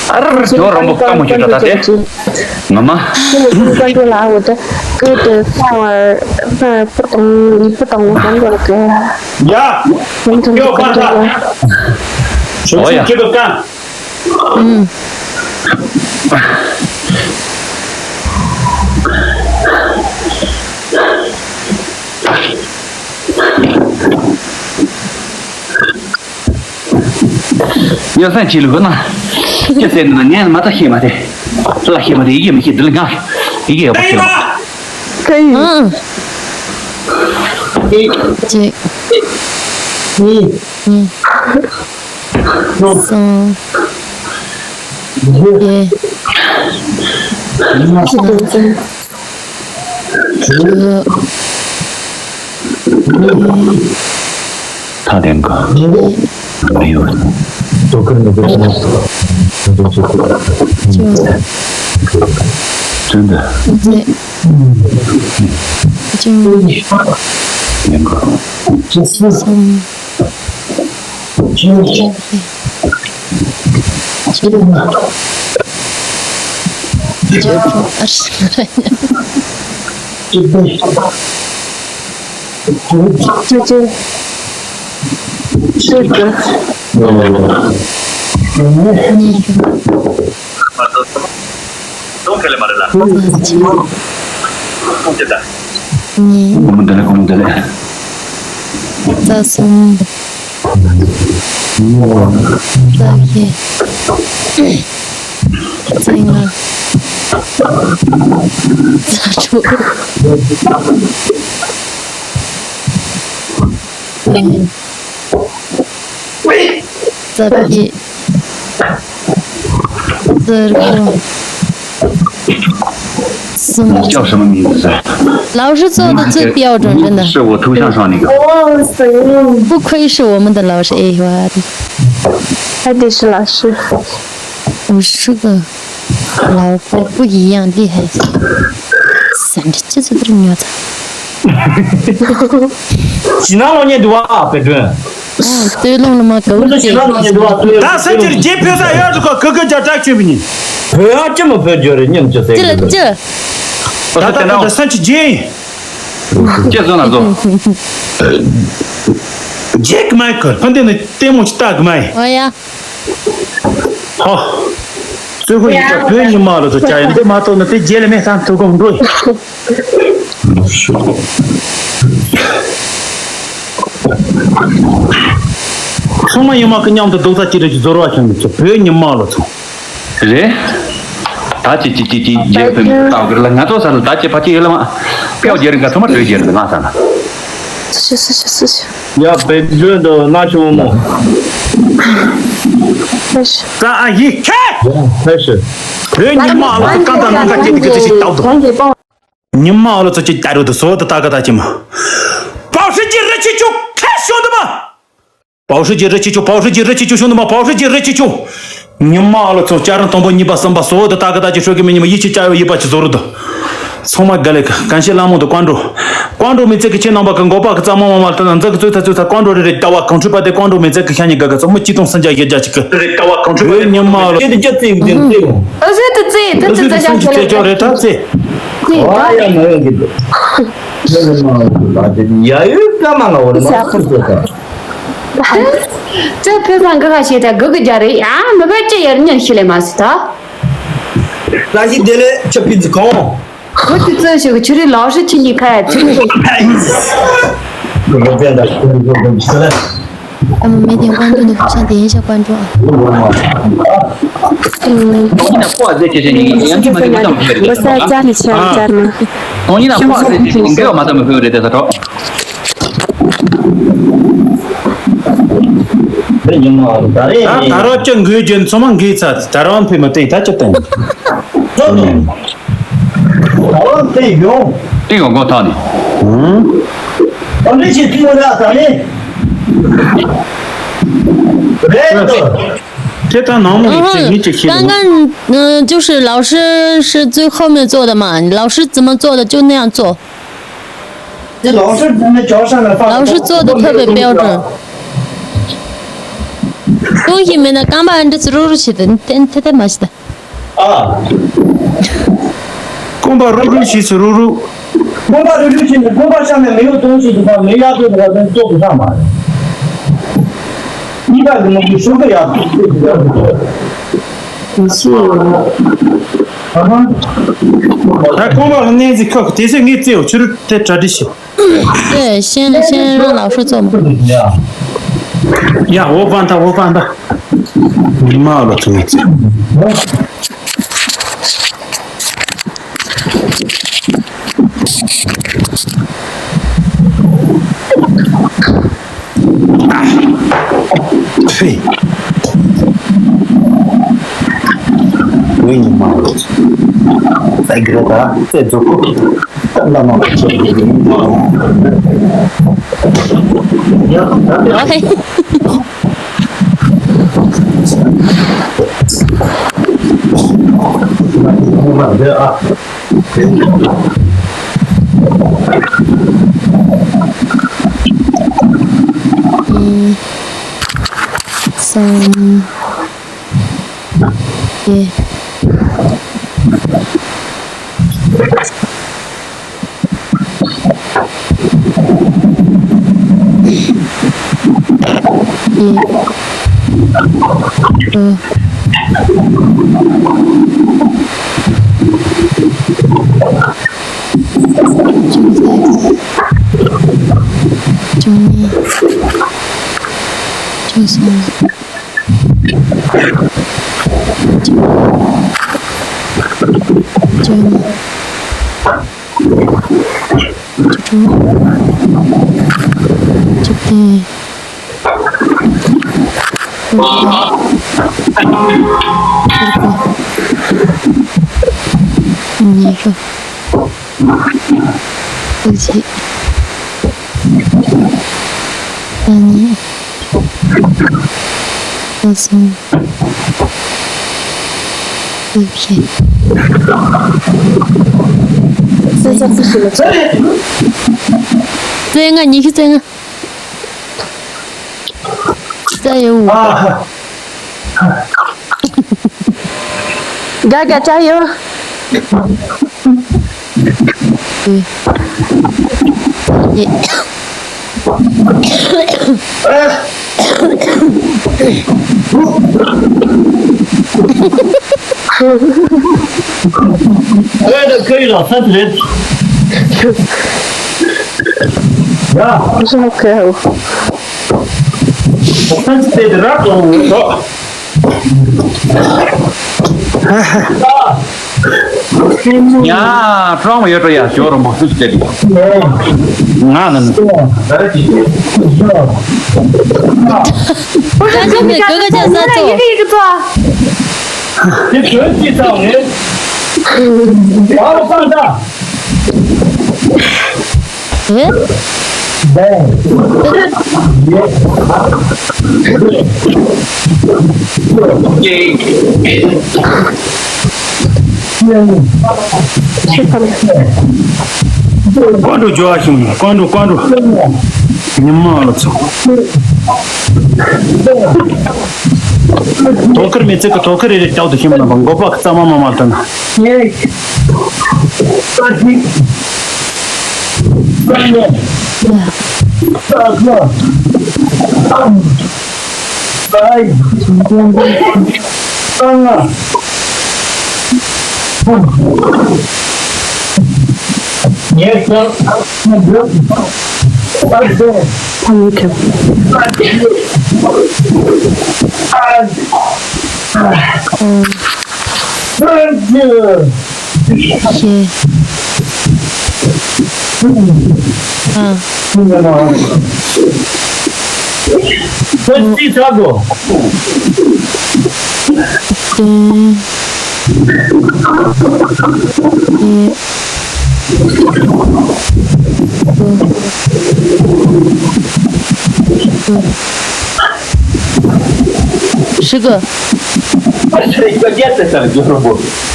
ཨ་ར་ར་ཇོ་རམ་པོ་དཀའ་མོ་ཞིག་ད་ད་དེ། ངོ་མ། ཁྱེད་ནི་ཀུན་ཀྲོ་ལ་འོ་ད་ཀུན་ཏུ་སྤང་བར་སྤང་བར་སྤུ་དང་ཡིད་སྤུ་དང་ངོ་ཀུན་ཀྲོ་ལ་ཀུན། ཡ། ཀུན་ཀྲོ་ལ་ཀུན་ཀྲོ་ལ། འོ་ཡ། ཁྱེད་ཀྱི་ཀ། ཨུམ། ཡ་སེམས་ཅི་ལུགས་ན། ཅི་ཟེར་ན་ངས་མ་ཐག་ཤེས་མ་དེ། ལ་ཤེས་མ་དེ་ཡི་གེ་མི་ཤེས་འདི་ལ་ང་། ཡི་གེ་ཡག་པོ་ཤེས་མ། ཨང་། གཅིག་གཉིས། གཉིས། གསུམ། བརྒྱད། ལྔ། དྲུག་ཐ་དན་ག་ཡོད། བཅུ། བཅུ། བཅུ་གཉིས། གསུམ། བཅུ་བཞི། བཅུ་ལྔ། བཅུ་དྲུག་བཅུ་བདུན། བཅུ་བཅུ། བཅུ་དགུ། ཉི་ཤུ། གཉིས། སྒོར་མོ་བདེ་ལེགས། སྒོར་མོ་བདེ་ལེགས། རྩ་གསུམ། རྩ་བཞི། རྩ་ལྔ། རྩ་དྲུག་རྩ་བརྒྱད། རྩ་དགུ། གསུམ། 你叫什么名字？ 老师做的最标准，真的。是我头像上那个。不愧是我们的老师，哎哇！他得是老师。五十个老师不一样厉害。三十七岁都是女的。 ཞི་ན་ལོ་ཉེ་འདུག་ཨ་པེ་ཀྲུན། ཨོ། སྟོད་ལུང་ལ་མ་གའུ་ཞི་ན་ལོ་ཉེ་འདུག་ཨ། ད་སེམས་ཀྱི་རྗེས་ཕེབས་ས་ཡར་དུ་ཁ་ཁ་ཁ་རྒྱ་བྲག་ཆོད་པ་ཡིན། བོད་ཨ་ཅི་མ་བོད་རྒྱུ་རེད་སྙམ་ཅི་ཟེར་ཅི་ལ་གི་ཅི། ད་ད་ད་ད་སེམས་ཀྱི་རྗེས་ཡིན། ཅི་བཟོ་ན་བཟོ། རྗེས་ཀྱི་མ་ཡིན་ཁོ་ཕན་བདེ་ནི་ལྟད་མོ་ཅི་ལྟ་གི་མ་ཡིན། ཨོ་ཡ། ཧོ། གཙོད་ཁོ་ཡིན་ཙང་བོད་ཉི་མ་ལོ་ཚོ་བྱ་ཡིན་འདི་མ་གཏོགས་ན་དེ་རྗེས་ལ་མེད་ས་ཐུག་གོ་འགྲོ། ཚང་མ་ཡུལ་མ་གི་མཉམ་དུ་རྡོག་རྩ་གཅིག་སྒྲིལ་གྱི་ཟོར་བ་བྱུང་ནས་ཚོ་བོད་ཉི་མ་ལོ་ཚོ། རེད། ད་ཅི་ཅི་ཅི་ཅི་རྗེས་ཕན་མི་ལྟ་གི་རེད་ལ། ང་ཚོ་ས་ལ་ད་ཅི་ཕ་ཅི་ཡོད་ལ་མ། ཕེའོ་རྒྱལ་རིགས་ཚང་མ་བོད་རྒྱལ་རིགས་ང་ས་ལ། སུ་ཞིག་སུ་ཞིག་སུ་ཞིག་ཡ་བེད་སྤྱོད་དུ་ན་ཆུང་མོ། ཕེ་ཤི། ཙ་ཨ་ཡི་ཁེ། ཕེ་ཤི། བོད་ཉི་མ་ཨ་ལ་ཚོ་གང་དང་ནང་ག་སྐྱེས་དུ་གི་ཚོ་ཞིག་བཏགས་འདུག་ཉི་མ་ཨ་ལ་ཚོ་ཅིག་ལྟ་རུ་དུ་སོ་དུ་ལྟ་ག་ད་ཅི་མ། པའོ་ཧྲི་ཅི་རི་ཆི་ཆུ་ཁེ་ཤོང་དུ་མ། པའོ་ཧྲི་ཅི་རི་ཆི་ཆུ། པའོ་ཧྲི་ཅི་རི་ཆི་ཆུ་ཤོང་དུ་མ། པའོ་ཧྲི་ཅི་རི་ཆི་ཆུ། ཉི་མ་ཨ་ལ་ཚོ་ལྕགས་རིང་དང་པོ་གཉིས་པ་གསུམ་པ་སོ་དུ་ལྟ་ག་ད་ཅི་ཧྲོ་གི་མི་ཉི་མ་ཡིད་ཆེས་བྱ་ཡོ་ཡིད་པ་ཅི་བཟོ་རུ་དུ། ཚང་མ་དགའ་ལེ་ག་གན་ཤེས་ལ་མོ་དུ་ཀོང་ཀྲོ། ཀོང་ཀྲོ་མི་ཚེ་གི་ཁྱེད་རྣམ་པ་གི་མགོ་པ་གི་རྩ་མོ་མ་མ་ལྟ་ན་འཛག་གི་ཚོད་ཐ་ཚོད་ཐ་ཀོང་ཀྲོ་རེ་རེ་ལྟ་བ་གང་འཁྲུལ་པ་དེ་ཀོང་ཀྲོ་མི་ཚེ་གི་ཤ་ཉེ་དགའ་ག་ཚོ་མི་གཅིག་སྟོང་སུམ་བརྒྱ་བརྒྱད་བརྒྱ་ཅིག་གི་རེ་ལྟ་བ་གང་འཁྲུལ་པ་དེ་ཉི་མ་ལ་ཁྱེད་དེ་སྐྱ་རྩིས་འཛིན་རྩིས་འོང་། ཨ་ཟེར་དུ་རྩིས་དུ་རྩིས་རྩིས་རྩིས་རྩིས་རྩིས་ཅོག་རེ་ཐ་རྩིས། རྩིས་ཨ་ཡ་མ་ཡོང་གི་འདུག་ཡ་ཡོད་ཀ་མ་ང་བར་མ་ཁུར་ཚོད་ཐ། ཅི་ཕེ་སང་གི་ཁ་ཤེས་ད་གི་གི་རྒྱ་རེད་ཡ་མི་ག་ཅི་ཡར་ཉན་ཤི་ལེ་མ་སི་ད། ད་ཞིག་དེ་ལས་ཆ་ཕི་ཙི་གང་། ཁོ་ཅི་ཙི་ཞིག་ཆུ་རི་ལའོ་ཧྲི་ཆི་ཉི་ཁ་ཡ་ཚུ་ཚུ། 那么每天关注的方向点一下关注啊。嗯，我在家里想家吗？ ད་ད་རོ་ཅི་འགུལ་རྒྱུ་ཚང་མ་འགུལ་ཚར། ད་རོ་ཕི་མ་ཏིག་ད་ཅི་ཏན། ད་རོ་ཏིག་ཡོང་། ཏིག་ཡོང་གོ་ཐག་ནི། ཨ་འདྲི་ཞིག་ཏིག་ཡོང་ད་ད་ནི། རེད་དོ། དེ་ད་ནང་མོ་ཡིན་ཚེ་ངས་ཅི་ཤེས། 刚刚嗯，就是老师是最后面做的嘛，老师怎么做的就那样做。 老师做的特别标准。恭喜没呢，刚把人这次入入去的，你天天天马西的。啊。 ཀོང་པ་རུ་རུ་ཞིག་སུ་རུ་རུ། ཀོང་པ་རུ་རུ་ཞིག་ནི་ཀོང་པ་ཤ་ནས་མི་ཡོད་དོན་ཞིག་ཏུ་པ་མི་ཡག་པོ་འདུག་པ་དོན་ཙོག་ཏུ་ཤ་མ་རེད། གཉིས་ཀ་གི་ནང་གི་ཤོག་གི་ཡག་པོ་ཞིག་ཡག་པོ་འདུག་ད་ཀོང་པ་ལ་གནས་ཚིག་ཁག་དེ་ཚོས་ངས་བཙལ་བ་ཕྱི་རུ་དེ་གྲ་སྒྲིག་བྱེད། 对，先先让老师做嘛。呀，我帮他，我帮他。你妈了，真的。 རྩེ་ལྔ། ཉི་ཤུ་རྩེ་ལྔ། རྩེ་ཡོད། རྒྱ་རྒྱ་ཅག་ཡོད། ཁོས་ད་ཁོའི་ལག་ས་དེ་རེད། ཡ། ཁོ་ས་ཁོའི་ལག་ས་དེ་ར་ཏོ། ཡ། ཀྲོང་ཡོད་འགྲོ་ཡ། ཇོ་རོ་མོ་སུ་ཅེ་ང་ན་ནི། ཀ་ཀ་མེ་ཀ་ཀ་ཅག་ས་ཚོ། དེ་གྱོད་ཅི་ཙམ་རེད། བར་སང་ད། ཨེ། ཀོང་ཀྲུག་ཇོ་བ་ཞིག་ཀོང་ཀྲུག་ཀོང་ཀྲུག་ཉི་མ་ལ་ཚོ། དོ་ཁུར་མི་ཚེ་གི་དོ་ཁུར་རེ་རེ་སྐྱོག་ཏུ་ཤིང་མ་ནང་མགོ་པ་གི་རྩ་མ་མ་མ་ལྟ་ན། ཧྲི་གི།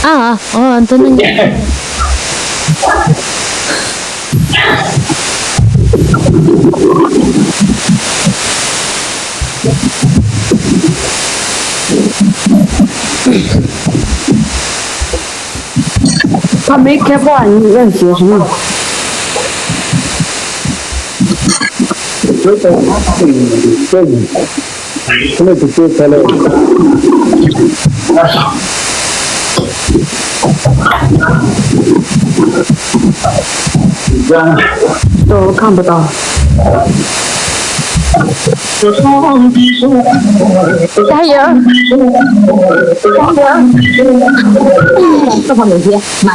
ཨ་ཨ་ཨ་འདི་ནི། ཕ་མའི་ཁེ་པོ་ཨ་ནི་ཨེ་ཟེར་རིང་། ཁམས་པ་དང་། ད་ཡ། ད་ཡ། ད་ཕ་མེད་ཀྱི་མ།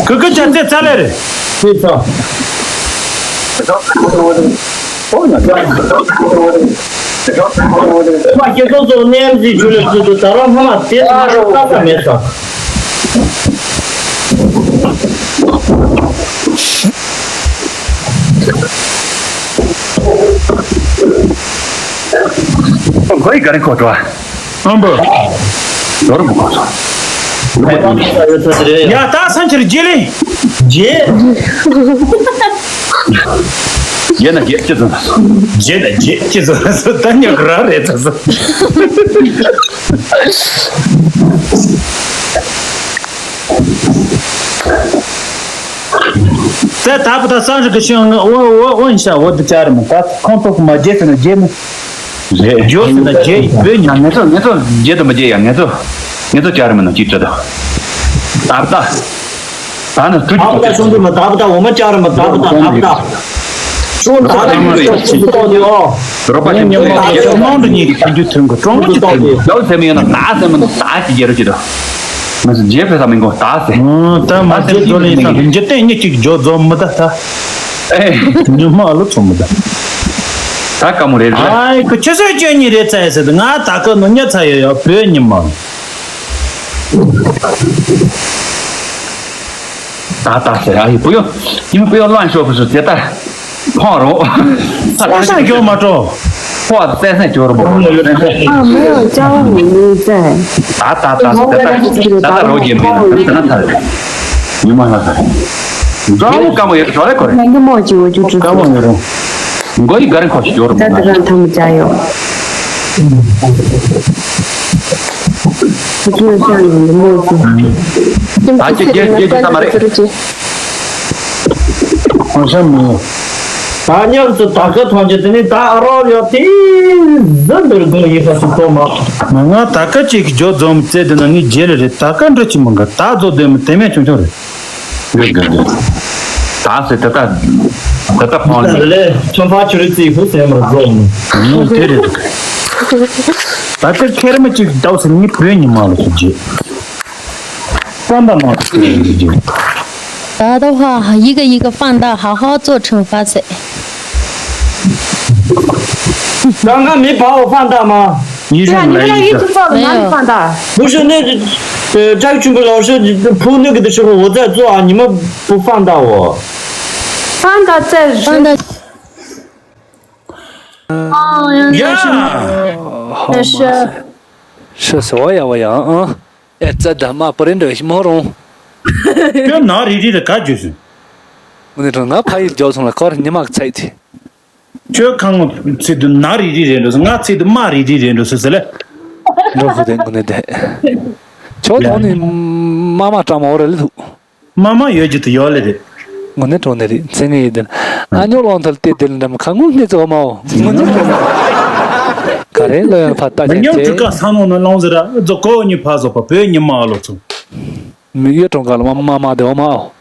ཀུ་ཀུ་ཅག་ཙེ་ཚ་ལེ་རེད། ཙེ་ཚ། མ་སྐྱེ་ཚོགས་ཚོགས་གནས་ཟིག་ཆུ་ལེ་ཚུལ་དུ་ད་རང་ཕ་མ་དེ་ལ་ལྟ་ས་མེད་ས། ཁོ་ཡི་ག་རེ་ཁོ་ཏོ། ཨམ་བུ། ལོ་རུ་མ་གོ་སོང་། ཡ་ད་སང་ཁྱེར་རྗེས་ལེ། རྗེས། རྗེས་ན་རྗེས་ཅི་ཚོ། རྗེས་ན་རྗེས་ཅི་ཚོ་ད་ཉག་ར་རེད་ཚོ། ཙེ་ད་པ་ད་སང་རི་གི་ཤིང་ང་འོ་འོ་འོ་ཤ་འོ་དུ་ཅར་མ་ད་ཁོང་ཐོག་མ་རྗེས་ཟེར་ན་རྗེས་མི། རེད། ཇོ་ཟེར་ན་རྗེས་ཡི་བོད་ཉམས། ངེད་ཚོ་ངེད་ཚོ་རྗེས་དུ་མ་རྗེས་ཡ། ངེད་ཚོ་ངེད་ཚོ་ཅར་མི་ན་ཅི་ཙེ་ད། ད་པ་ད། ད་ནི་དུས་ད་པ་ད་ཤོང་དུ་མ་ད་པ་ད་འོ་མ་ཅར་མ་ད་པ་ད་ད་པ་ད། ཤོང་ད་པ་ད་ཤོང་དུ་ཏོག་ནི་ཨོ། རོགས་པ་ཆེན་པོ་ཉི་མ་ལ་ཡ་ཤོང་མང་དུ་ཉིད་ཀྱི་ཐུན་རྒྱུ་ཐུན་གོ་ཀྲོང་གོ་ཅི་ཐུན། ལའུ་ཚེ་མི་ཡོང་ན་ད་ཚེ་མི་ན་ད་ཅི་རྒྱལ་རོ་ཅི་དོ། ང་ཚོ་རྗེས་ཕེ་ས་མི་འགོ་ད་ཚེ། ད་མ་རྗེས་འགྲོ་ལེ་ཡིན་ས་འཇིག་རྟེན་གཉིས་གཅིག་འཇོག་རྫོགས་མི་ད་ད། ཨེ། ཉི་མ་ལོ་ཚོ་མི་ད། ད་ཀ་མོ་རེད་རེད། ཨའི་ཁུ་ཆུ་ཚོད་བཅུ་གཉིས་རེད་ཚ་ཡ་ཟེར་ང་ད་ཀ་ནོ་ཉ་ཚ་ཡོད་ཡོད་བོད་ཉི་མ། ད་ད་ཟེར་ཨ་ཡི་བུ་ཡོ། ཡིན་བུ་ཡོ་ལོན་ཤོག་བུ་སུ་དེ་ལྟར་ཕོང་རོ། ས་ས་མགྱོགས་མ་འགྲོ། ཕོ་བ་བཙན་སེང་སྐྱོ་རོ་བོ། ཨ་མེ་ཡོ་ཅའོ་མི་མི་ཙན། ད་ད་ད་ད་ད་ད་ད་རོ་གྱེན་པེ་ན་ད་ད་ད་ད་ཉི་མ་ལ་ད། འགྲོ་མོ་ཀ་མོ་ཡོད་ཞོར་ལ་གོ་རེ། ནང་གི་མོ་ཅི་འོ་ཅུ་ཀྲུ་ཀ་མོ་ཡོད་རུང་། མགོ་ཡི་ག་རེ་ཁོ་ཞིག་ཡོད་རུང་། ད་ད་རང་ཐང་མི་ཅའ་ཡོ། ཁྱོད་ཤ་ནང་གི་མོ་ཅི། ད་ཁྱེད་ཁྱེད་ཁྱེད་ཀྱི་ས་མ་རེད། ཁོང་ཤ་མི། ད་ཉག་ཚོ་ད་ག་ཐོན་རྗེས་དེ་ནི་ད་ཨ་རོག་ཡོད་དེ་ཟིན་འདིར་དགོངས་ཡིན་ས་ཞིག་ཐོག་མ། ང་ང་ད་ག་ཅིག་གི་ཇོ་འཛོམས་རྩེ་དེ་ན་ངའི་རྗེས་ལ་རེད། ད་ག་འདྲ་ཅིག་མང་ག་ད་ཚོ་དེ་མི་དེ་མེད་ཆུང་ཆུང་རེད། ཡོད་དགོས་དགོས། ད་ཟེར་ད་ད་ད་ད་ཕང་ནས། ལས་ཁྱོད་ཕ་ཆུ་རི་རྩིས་ཧུ་སེམས་ར་འཛོམས་ནས། ཨང་དེ་རེད། ད་ག་ཁེར་མི་ཅིག་ཟླ་བ་ཟེར་ངའི་བོད་ཉི་མ་ལ་ཞིག་རྗེས། 放大吗？ ད་ད་ཧ་ཧ་一个一个放大，好好做惩罚噻。 刚刚没把我放大吗？你是对啊，你们那一直放着，没有。 哪里放大？不是，那呃，张群博老师铺那个的时候，我在做啊，你们不放大我。放大在放大。哦，原来是。 ཡ། 好嘛。是是，我呀我呀啊。 ཨེ་ཙི་ད་མ་པ་རེ་འདྲ་ཞིག་མོ་རུང་། ཁྱོད་ནག་རིལ་རིལ་རེད་ག་རྒྱུ་སུན། ངུ་ནི་གྲོང་ང་ཕ་ཡི་རྒྱོ་སོང་ལ་ཁོར་ཉི་མ་ཚད་དེ། ཁྱོད་ཁང་ཚིག་ཏུ་ནག་རིལ་རིལ་རེད་འགྲོ་སོང་ང་ཚིག་ཏུ་དམར་རིལ་རིལ་རེད་འགྲོ་སོང་ཟེར་ལེ། འགྲོ་ཧུ་དེ་ངུ་ནི་དེ། ཁྱོད་དོང་ནི་མ་མ་སྐྲག་མ་འོ་རེ་ལེ་ཐུག་མ་མ་ཡོད་རྒྱུ་དུ་ཡོད་ལེ་རེད། ངུ་ནི་གྲོང་ནི་རེད་མཚན་ངེ་ཡི་དེ། ཨ་ཉོ་ལོང་ཐལ་ཏེ་དེ་ལ་འདྲ་མ་ཁ་ངུ་ནི་ཙོ་མ་འོ་ངུ་ནི་གྲོང་ནི། ག་རེ་ལོ་ཡང་ཕ་ལྟ་མི་ཉམས་ཁྱེད་ཀྱི་ཀ་ས་ནོ་ནི་ལོང་ཟེར་ར་རྫོ་ཀོ་ཉི་ཕ་བཟོ་པ་བོད་ཉི་མ་ཨ་ལོ་ཚོ། མི་ཡོད་གྲོང་ཁ་ལ་མ་མ་མ་དེ་འོ་མ་ཨོ།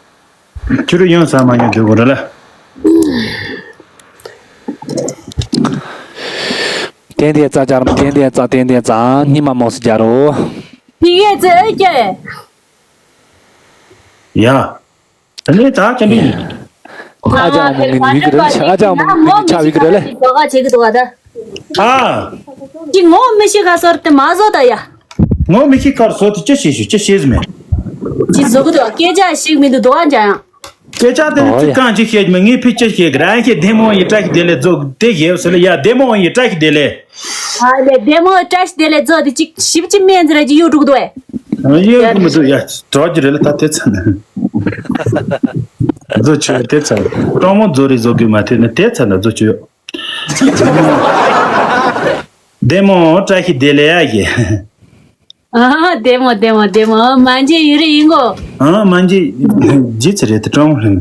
ཁྱོད་རང་ཡང་ཟ་མ་ཉོ་དུས་གོ་ར་ལ། ཏན་ཏན་རྩ་རྒྱ་རམ་ཏན་ཏན་རྩ་ཏན་ཏན་རྩ་སྙི་མ་མོ་སི་རྒྱ་རོ། ཕི་ཡེ་ཙེ་ཨེ་ཀྱེ། ཡ། ད་ནི་ད་ཅན་པི་ཡིན། ཨ་ཅག་མོ་ངི་ནི་བི་གི་རེད་ཨ་ཅག་མོ་ངི་ནི་ཆ་བི་གི་རེད་ལེ། ཨ། ཅི་ངོ་མི་ཤི་ཁ་སོར་ཏེ་མ་བཟོ་ད་ཡ། ངོ་མི་ཤི་ཁར་སོ་ཏེ་ཅི་ཤེས་ཤུ་ཅི་ཤེས་མེད། ཅི་བཟོ་གི་འདུག་སྐད་ཆ་ཞིག་མི་འདུག་དོ་ཨ་འཇང་ཡང་། སྐད་ཆ་དེ་ནི་ཅི་གང་ཅི་ཤེས་མེད་ངས་ཕི་ཅི་ཤེས་གི་རང་ཤེས་བདེ་མོ་ཡི་བཀྲ་ཤིས་བདེ་ལེགས་རྫོགས་བདེ་ཞེས་སོ་ལེ་ཡ་བདེ་མོ་ཡི་བཀྲ་ཤིས་བདེ་ལེགས། ཨ་ལེ་བདེ་མོ་བཀྲ་ཤིས་བདེ་ལེགས་རྫོགས་དེ་ཅིག་ཞིབ་ཅིག་སྨན་ཟེར་ཅིག་ཡོད་འགྲོ་གི་འདུག་ཨེ། ཡོད་གི་མི་འདུག་ཡ་གྲོགས་ཀྱི་རེད་ལ་ད་དེ་ཚ་ན། རྫོགས་ཆོས་དེ་ཚ་ན་སྤྲང་མོ་རྫོགས་རེད་བཟོ་དགོས་མ་ཐེབས་ན་དེ་ཚ་ན་རྫོགས་ཆོས་ཡོད། བདེ་མོ་བཀྲ་ཤིས་བདེ་ལེགས་ཡ་ཞེས། ཨ་བདེ་མོ་བདེ་མོ་བདེ་མོ་མ་འཇིགས་ཡུ་རེ་ཡིན་གོ། ཨ་མ་འཇིགས་རྗེས་ཚ་རེད་དེ་སྤྲང་མོ་ལྷན།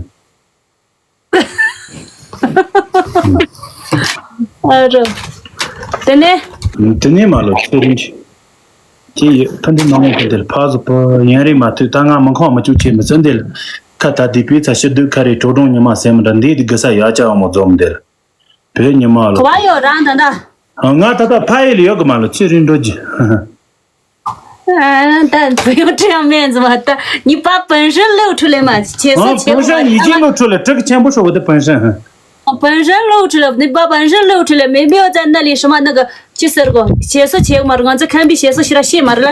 ཨ་རོ། དེ་ནས། དེ་ནས་མ་ལོ་ཚེ་རིང་ཅི། དེ་ཡི་ཕ་འདི་ནང་ངོ་ཕ་འདིར་ཕ་བཟོ་པ་ཡན་རིང་མ་ཐུག་ད་ང་མི་ཁོང་མི་བཅུག་ཆེ་མི་ཚོ་འདིར། ཁ་ད་དེ་པའི་ཚ་ཤི་དུས་ཁ་རེ་གྲོ་གྲོང་ཉི་མ་སེམས་འདྲ་འདི་དེ་གི་ས་ཡ་ཅག་མོ་འཛོམས་འདིར། བོད་ཉི་མ་ལོ། ག་བ་ཡོད་རང་ད་ད། ང་ད་ད་ཕ་ཡི་ལ་ཡོད་གི་མ་ལོ་ཚེ་རིང་འགྲོ་རྒྱུ། ཨ། ད་བུ་ཡོ་ཁྲི་ཡང་མེད་ཟེར་བ་ད་ཉི་པ་པན་ཧྲན་ལེའུ་ཁྲུ་ལེ་མ་ཆེ་སོ་ཆེ་པན་ཧྲན་ཡི་ཅིང་ལོ་ཁྲུ་ལེ་ཀྲིག་ཆེན་པོ་ཧྲོ་བ་ད་པན་ཧྲན། པན་ཧྲན་ལེའུ་ཁྲུ་ལེ་ཉི་པ་པན་ཧྲན་ལེའུ་ཁྲུ་ལེ་མེ་མེའོ་ཙན་ན་ལི་ཧྲི་མ་ན་གི་ཅི་ཟེར་གོ་ཆེ་སོ་ཆེ་མ་རུ་ང་ཚོ་ཁམས་པའི་ཆེ་སོ་ཤི་ར་ཤེས་མ་རུ་ལ།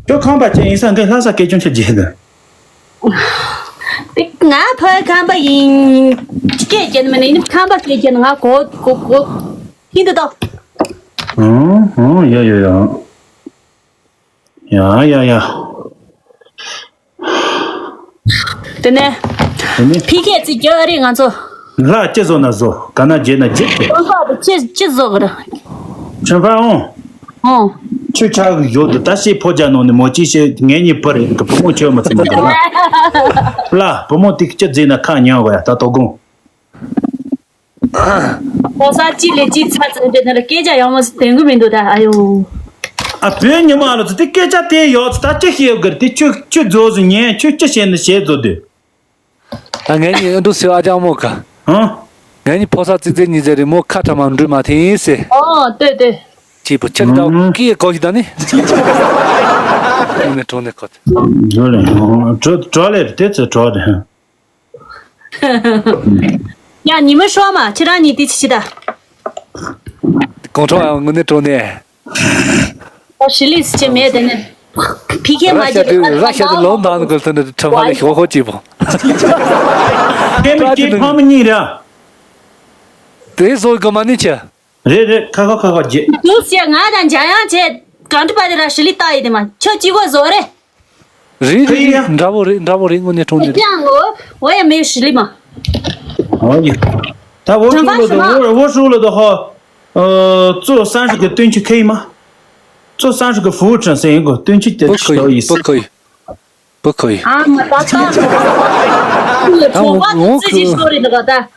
ཁྱོད་ཁམས་པ་ཅན་ཡིན་ས་འདི་ལྷ་ས་སྐད་ཅུང་ཆེ་རྒྱས་འདི། ང་ཕ་ཁམས་པ་ཡིན། སྐད་ཅན་མ་ནི་ཁམས་པ་སྐད་ཅན་ང་གོ་གོ་གོ། ཧིན་དུ་ཏོ། ཨང་ཨང་ཡ་ཡ་ཡ། ཡ་ཡ་ཡ། དེ་ནས། དེ་ནས། ཕི་ཁེ་ཙི་རྒྱ་རེད་ང་ཚོ། ལྷ་ཅི་བཟོ་ན་བཟོ་ག་ན་རྒྱལ་ན་རྒྱལ་ཏེ། ཁོང་ཁ་དུ་ཅི་ཅི་བཟོ་གི་རེད། ཁྱོད་ཕ་འོང་། ཨོ། ཁྱོད་ཆག་གི་ཡོད་དུ་ད་ཤེས་ཕོ་རྒྱ་ནང་ནས་མོ་ཅི་ཤེས་ངེད་གཉིས་བུ་རེད་གི་བུ་མོ་ཁྱོད་མ་ཚིམ་མི་འདུག་ལ། ལ་བུ་མོ་དེ་ཅི་བཟོས་ན་ཁ་ཉན་གོ་ཡ་ད་དོ་དགོང་། ཕོ་གསར་གཅིག་ལས་གཅིག་ཚ་ཚ་འདྲེ་ནི་ལ་སྐད་ཆ་ཡང་མོ་དེང་གི་མི་འདུག་ད་ཨ་ཡོ། ཨ་བོད་ཉི་མ་ལ་ཚོ་དེ་སྐད་ཆ་དེ་ཡོད་ཚོ་ད་ཅི་ཤེས་གི་རེད་དེ་ཁྱོད་ཁྱོད་རྫོགས་སུ་ཉན་ཁྱོད་ཅི་བཤད་ནི་བཤད་རྫོགས་དུས། ད་ངས་ཉིན་འདུག་སེ་ཨ་ཅག་མོ་ག་ཧང་། ངས་ཉིན་ཕོ་གསར་ཙིག་ཙིག་གཉིས་ཟེར་རེད་མོ་ཁ་ཁྲ་མ་འགྲུལ་མ་ཐེན་ཟེར། ཨོ་ལྟོས་ལྟོས། ཅི་པོ་ཁྱེད་ཀྱི་ཀི་ཡེ་གོ་ཞིག་ད་ནི། ཨ་ནི་གྲོང་ནས་གོ། གྲོ་ལས་དེ་ཚོ་གྲོ་རེད། ཡ་ཉི་མ་ཧྲོ་མ་ཁྱེད་རང་གཉིས་དེ་ཅི་ཞིག་ད། གོང་ཁྲོ་ཨ་དངོས་གནས་གྲོང་ནས། ཨོ་ཧྲི་ལིས་ཅེ་མེད་དེ་ནས། ཕི་ཁེ་མ་ར་ཤ་དེ་ར་ཤ་དེ་ལོང་དང་གོ་ཐོན་ནས་ཁྲ་མ་ལ་ཤོག་ཧོ་ཅི་པོ། ཁེ་མི་ཁེ་ཕ་མི་གཉིས་ར། དེ་བཟོ་གི་མ་ནི་ཆེ། རེད་རེད་ཁ་ཁ་ཁ་ཁ་རྗེ། དུས་ཤེས་ང་དང་འཇམ་དབྱངས་བྱས་གང་འདྲ་པ་དེ་ར་ཧྲི་ལི་ལྟ་ཡི་དེ་མ་ཁྱོད་གཅིག་པོ་བཟོ་རེད། རེད་རེད་རེད་འདྲ་པོ་རེད་འདྲ་པོ་རེད་དངོས་གནས་གྲོང་ནས་རེད། 这样我我也没有实力嘛。 ཨོ་ཡ། ད་འོ་ཧྲུ་ལོ་དང་འོ་ཧྲུ་ལོ་དང་ཧོ། 做三十个蹲区可以吗？做三十个俯卧撑行不行？蹲区的不可以，不可以。 不可以。啊，没达到。那个头发都自己说的那个的。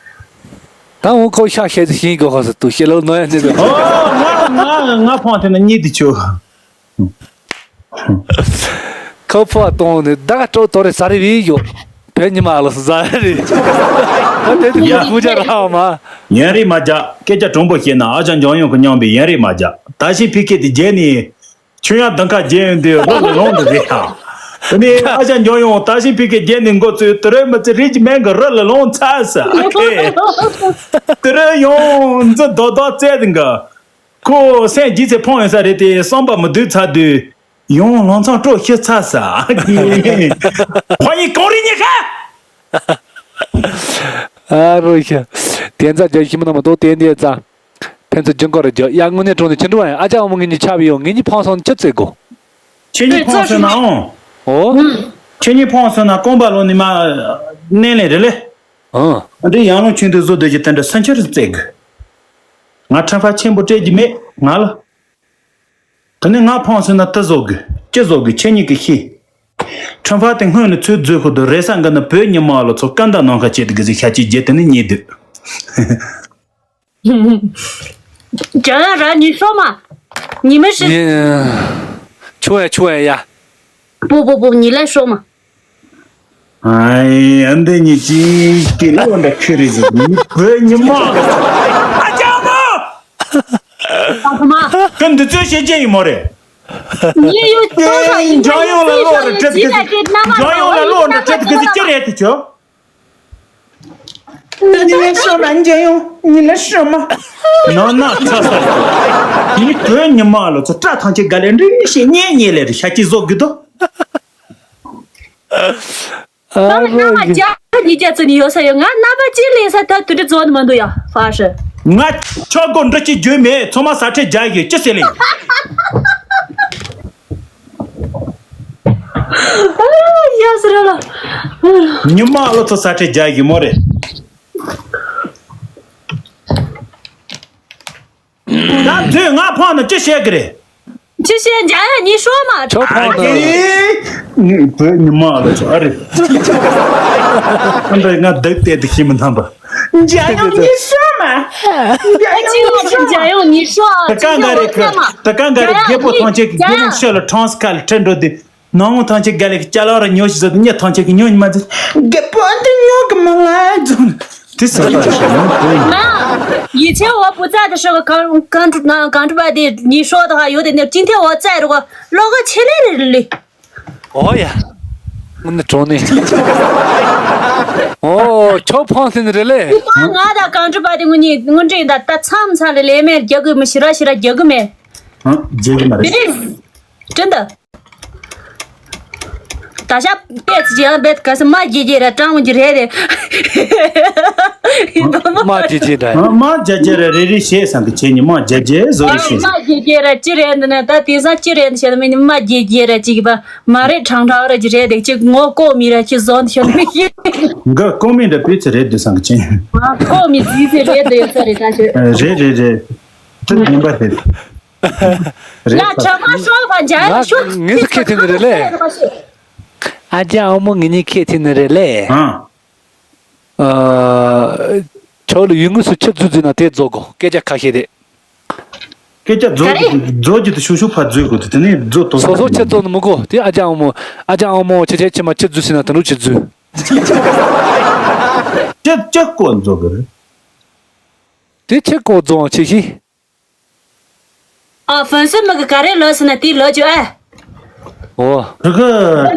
ད་འོང་ཁོ་ཤག་ཤེས་ཤིང་གོ་ཧ་ས་ཏུ་ཤེས་ལོ་ནོ་ཡ་ནི་ཨོ། ང་ང་ང་ཕོང་ཐེ་ན་གཉིད་དུ་ཆུ། ཁོ་ཕོ་གཏོང་ནི་ད་ག་སྤྲོ་དོ་རེ་ས་རེ་བི་ཡོ། བོད་ཉི་མ་ལ་ས་ཟ་རེ། ད་དེ་དུ་ཡ། ཁུ་ཇ་ར་མ། ཡན་རེ་མ་ཇ། སྐད་ཆ་དྲང་པོ་བཤད་ན་ཨ་ཅག་འཇམ་དབྱངས་ཀྱི་མཉམ་པའི་ཡན་རེ་མ་ཇ། ད་ཤི་ཕི་ཀེ་དེ་རྗེས་ནི། ཆུ་ཡང་དང་ཁ་རྗེས་ཡོང་དུས་རི་ལ་ལོང་དུ་རེད་ཧ། དེ་ནི་ཨ་ཅག་འཇམ་དབྱངས་ད་ཤི་ཕི་ཀེ་རྗེས་ནི་མགོ་ཚོས་དུ་རེ་མི་ཚེ་རིག་གི་མེད་གི་རི་ལ་ལོང་ཚ་ས་ཨ་ཁེ། དུ་རེ་ཡོང་འཛི་རྡོག་རྡོག་བཙལ་དེ་འགའ། ཁོ་སེམས་ཀྱི་ཚེ་ཕོངས་ཡོད་ས་རེད་དེ་བསམ་པ་མི་སྡུག་ཚར་དུས་ཡང་ལང་ཚང་སྤྲོ་ཤི་ཚར་ས། ཕ་ཡི་གང་རིག་ཉེ་ཁ། ཨ་རོ་ཤ། དེ་ཚ་རྒྱ་ཤི་མི་ན་མ་གཏོགས་དེ་འདི་ཚ། ཕན་ཚུན་ཅུང་གོ་རེ་རྒྱ་ཡ་དངོས་གནས་དྲང་ནས་ཁྱེད་འགྲོ་བ་ཡིན། ཨ་ཅག་ཨ་མོ་ངེད་གཉིས་ཆགས་པའི་ཡོང་ངེད་གཉིས་ཕངས་སོང་ཅི་བཙལ་དགོ། ཁྱེད་གཉིས་ཕངས་སོང་ན་ཨོ། ཨོ། ཁྱེད་གཉིས་ཕངས་སོང་ན་རྐང་པ་ལོ་ནི་མ། གནས་ལས་རེད་ལེ། ཨང་། འདི་ཡང་ལོ་ཆུང་དུས་བཟོ་སྡོད་ཀྱི་དེ་འདྲ་ས་འཆར་བཙལ་དགོས། ང་ཁྲམ་ཕ་ཆེན་པོ་སྤྲད་ཀྱི་མེད་ང་ལ། དེ་ནས་ང་ཕངས་སོང་ན་ཏི་བཟོ་དགོས་ཅི་བཟོ་དགོས་ཁྱེད་གཉིས་ཀྱིས་ཤེས། ཁྲམ་ཕ་དེ་སྔོན་ནས་ཚུར་འཛུལ་ཁུ་དུ་རེ་ས་འགའ་ན་བོད་ཉི་མ་ལོ་ཚོ་སྐད་མདའ་ནང་ཁ་བྱེད་དུ་གི་ཟིག་ཤ་ཅིག་རྗེ་དེ་ནས་ཉེས་དུས། ཅང་ཡང་ར་ཉི་ཤོ་མ། ཉི་མ་ཤི། ཉི། ཆུ་ཡ་ཆུ་ཡ་ཡ། པོ་པོ་པོ་ཉི་ལ་ཤོ་མ། ཨའི་ཨ་འདི་ཉི་ཅི་སྐྱེ་ལོ་འདྲ་ཁྱེར་རེ་ཟིག་ཉི་བོད་ཉི་མ། ཨ་ཅག་མ། ཨ་ཁུ་མ། ཀུན་འདི་ཚོས་བཤད་རྒྱུ་ཡིན་མོ་རེད། ཉི་ཡོད་ཏོ་ལ་ཡིན་འཇང་ཡོང་ལ་ལོ་རེ་ཁྲིད་གི་ཟིག་འཇང་ཡོང་ལ་ལོ་འདྲ་ཁྲིད་གི་ཟིག་ཅི་རེད་དེ་ཆོ། ཉི་ལ་ཤོ་མ་འཇང་ཡོང་ཉི་ལ་ཤོ་མ། ནང་ན་ཚ་ས་རེད། ཉི་བོད་ཉི་མ་ལོ་ཚོ་སྐྲ་ཐང་ཆེ་ག་ལེ་འདྲི་ཞེས་ཉེ་ཉེ་ལེ་རེ་ཤ་ཅི་བཟོ་གི་དོ། ཨ་ད་རྣམ་པ་རོ་ཡ། རྒྱ་ཉིས་བརྒྱ་ཙམ་ནི་ཡོད་ས་ཡོད། ང་རྣམ་པ་ཅི་ལེན་ས་ད་དུ་འདྲི་རྫོགས་ནི་མ་འདུག་ཡ་ཧྥ་ཧྲི། ང་ཆོག་གོ་འདྲི་ཅི་རྒྱུ་མེད་ཚང་མ་ས་ཁྲལ་རྒྱག་གི་ཅི་ཟེར་ལེ། ཡ་ཟེར་ལ། ཉི་མ་ལོ་ཚོ་ས་ཁྲལ་རྒྱག་གི་མོ་རེད། ད་དུས་ང་ཕང་ནི་ཅི་བཤད་གི་རེད། ཅི་བཤད་འཇང་ཡང་ཉི་ཤོ་མ། ཆོ་ཕང་ཨ་ནི། ཀི། བོད་ཉི་མ་ལ་ཆོ་ཨ་རེད། ཨ་འདྲ་ང་བདག་བལྟས་དུ་ཤེས་མི་ཐམ་པ། འཇང་ཡང་ཉི་ཤོ་མ། འཇང་ཡང་ཉི་ཤོ་མ། ད་གང་ག་རེད་ཁ་ད་གང་ག་རེད་རྒད་པོ་ཐང་ཆད་ཀྱི་རྒད་པོ་ཤོད་ལ་ཁྲང་སི་ཁ་ལ་ཁྲིད་འགྲོ་དུས། ནང་མོ་ཐང་ཆད་ག་ལེ་ཅ་ལག་ར་ཉོ་ཞིག་ཟེར་དུས་ཉེ་ཐང་ཆད་ཀྱི་ཉོ་ཉི་མ་ཟེར། རྒད་པོ་འདི་ཉོ་གི་མ་ལ་ཟེར། དེ་ཟེར་བ་ཞིག་ཡོང་དགོས། ང་ཡི་ཆེ་བ་བུ་ཚ་དེ་ཧྲི་ག་གང་གང་གང་གྲུ་པ་དེ་ཉི་ཤོ་དག་ཡོད་དེ་ནས་ཅིན་ཐེ་བ་ཚ་རུ་ག་ལོ་ག་ཆེ་ལེ་རེ་ལེ། ཨོ་ཡ། ངུ་ནི་གྲོང་ནི། ཨོ་ཁྱོ་ཕང་སིན་རེ་ལེ། ང་དང་གང་གྲུ་པ་དེ་ངུ་ནི་ངུ་འདྲེ་ད་ད་མཚམས་མཚམས་ལེ་ལེ་མེར་རྒྱག་གི་མི་ཤི་ར་ཤི་ར་རྒྱག་གི་མེ། ཨ་རྒྱག་གི་མ་རེད། དེ་རེད། དྲན་ད། ད་ཞབས་པད་ཅི་ཡང་བེད་ག་ས་མ་རྒྱལ་རྒྱལ་ར་ཀྲང་གི་རེད་དེ། མ་རྒྱལ་རྒྱལ་ར། མ་རྒྱལ་རྒྱལ་ར་རེ་རེ་བྱས་སང་གི་ཆེ་ཉི་མ་རྒྱལ་རྒྱལ་བཟོ་རེ་བྱས། མ་རྒྱལ་རྒྱལ་ར་ཅི་རེད་འདི་ན་ད་དེང་སང་ཅི་རེད་འདི་བྱས་ན་མི་ནི་མ་རྒྱལ་རྒྱལ་ར་ཅིག་པ་མ་རེད་ཀྲང་ཀྲང་ར་ཅི་རེད་དེ་ཅིག་ངོ་ལྐོག་མི་ར་ཅི་བཟོ་འདི་བྱས་ན་མི་ཤེས། འགའ་ལྐོག་མི་འདྲ་བེད་ཚེ་རེད་འདི་སང་གི་ཆེ། ལྐོག་མི་རྫིག་ཚེ་རེད་འདི་ཡོད་ས་རེད་ད་ཤོད། རེད་རེད་རེད། དེ་ངན་པ་རེད། རེད། ང་དྲང་པོ་ཤོད་པ་འཇའ་ཡང་ཤོད། ངས་སུ་ཁེ་ཐེ་ནི་རེད་ལེ། ཨ་ཅག་ཨ་མོ་ངེད་གཉིས་ཁེ་ཐེ་ནི་རེད་ལེ། ཨ། ཨ། ཁྱོད་ལ་ཡུལ་དངོས་སུ་ཆི་རྫུ་རྫུ་ན་དེ་རྫོགས་གོ་སྐད་ཆ་ཁ་ཤས་དེ། སྐད་ཆ་རྫོགས་གི་རྫོགས་གི་དུ་ཤུ་ཤུ་ཕ་རྫོགས་གོ་དུ་དེ་ནས་རྫོགས་དོ། སོ་སོ་ཆི་རྫོགས་ནི་མི་གོ་དེ་ཨ་ཅག་ཨ་མོ་ཨ་ཅག་ཨ་མོ་ཆི་ཆི་ཆི་མ་ཆི་རྫུ་སི་ན་དུ་རུ་ཆི་རྫུ། ཅི་ཅི་ཀོ་རྫོགས་གི་རེད། དེ་ཆི་ཀོ་རྫོགས་ཆི་ཤི། ཨ། ཧྥན་སི་མི་གི་ག་རེ་ལོ་ཟེར་ན་དེ་ལོ་རྒྱུ་ཨེ། ཨོ། རི་གི་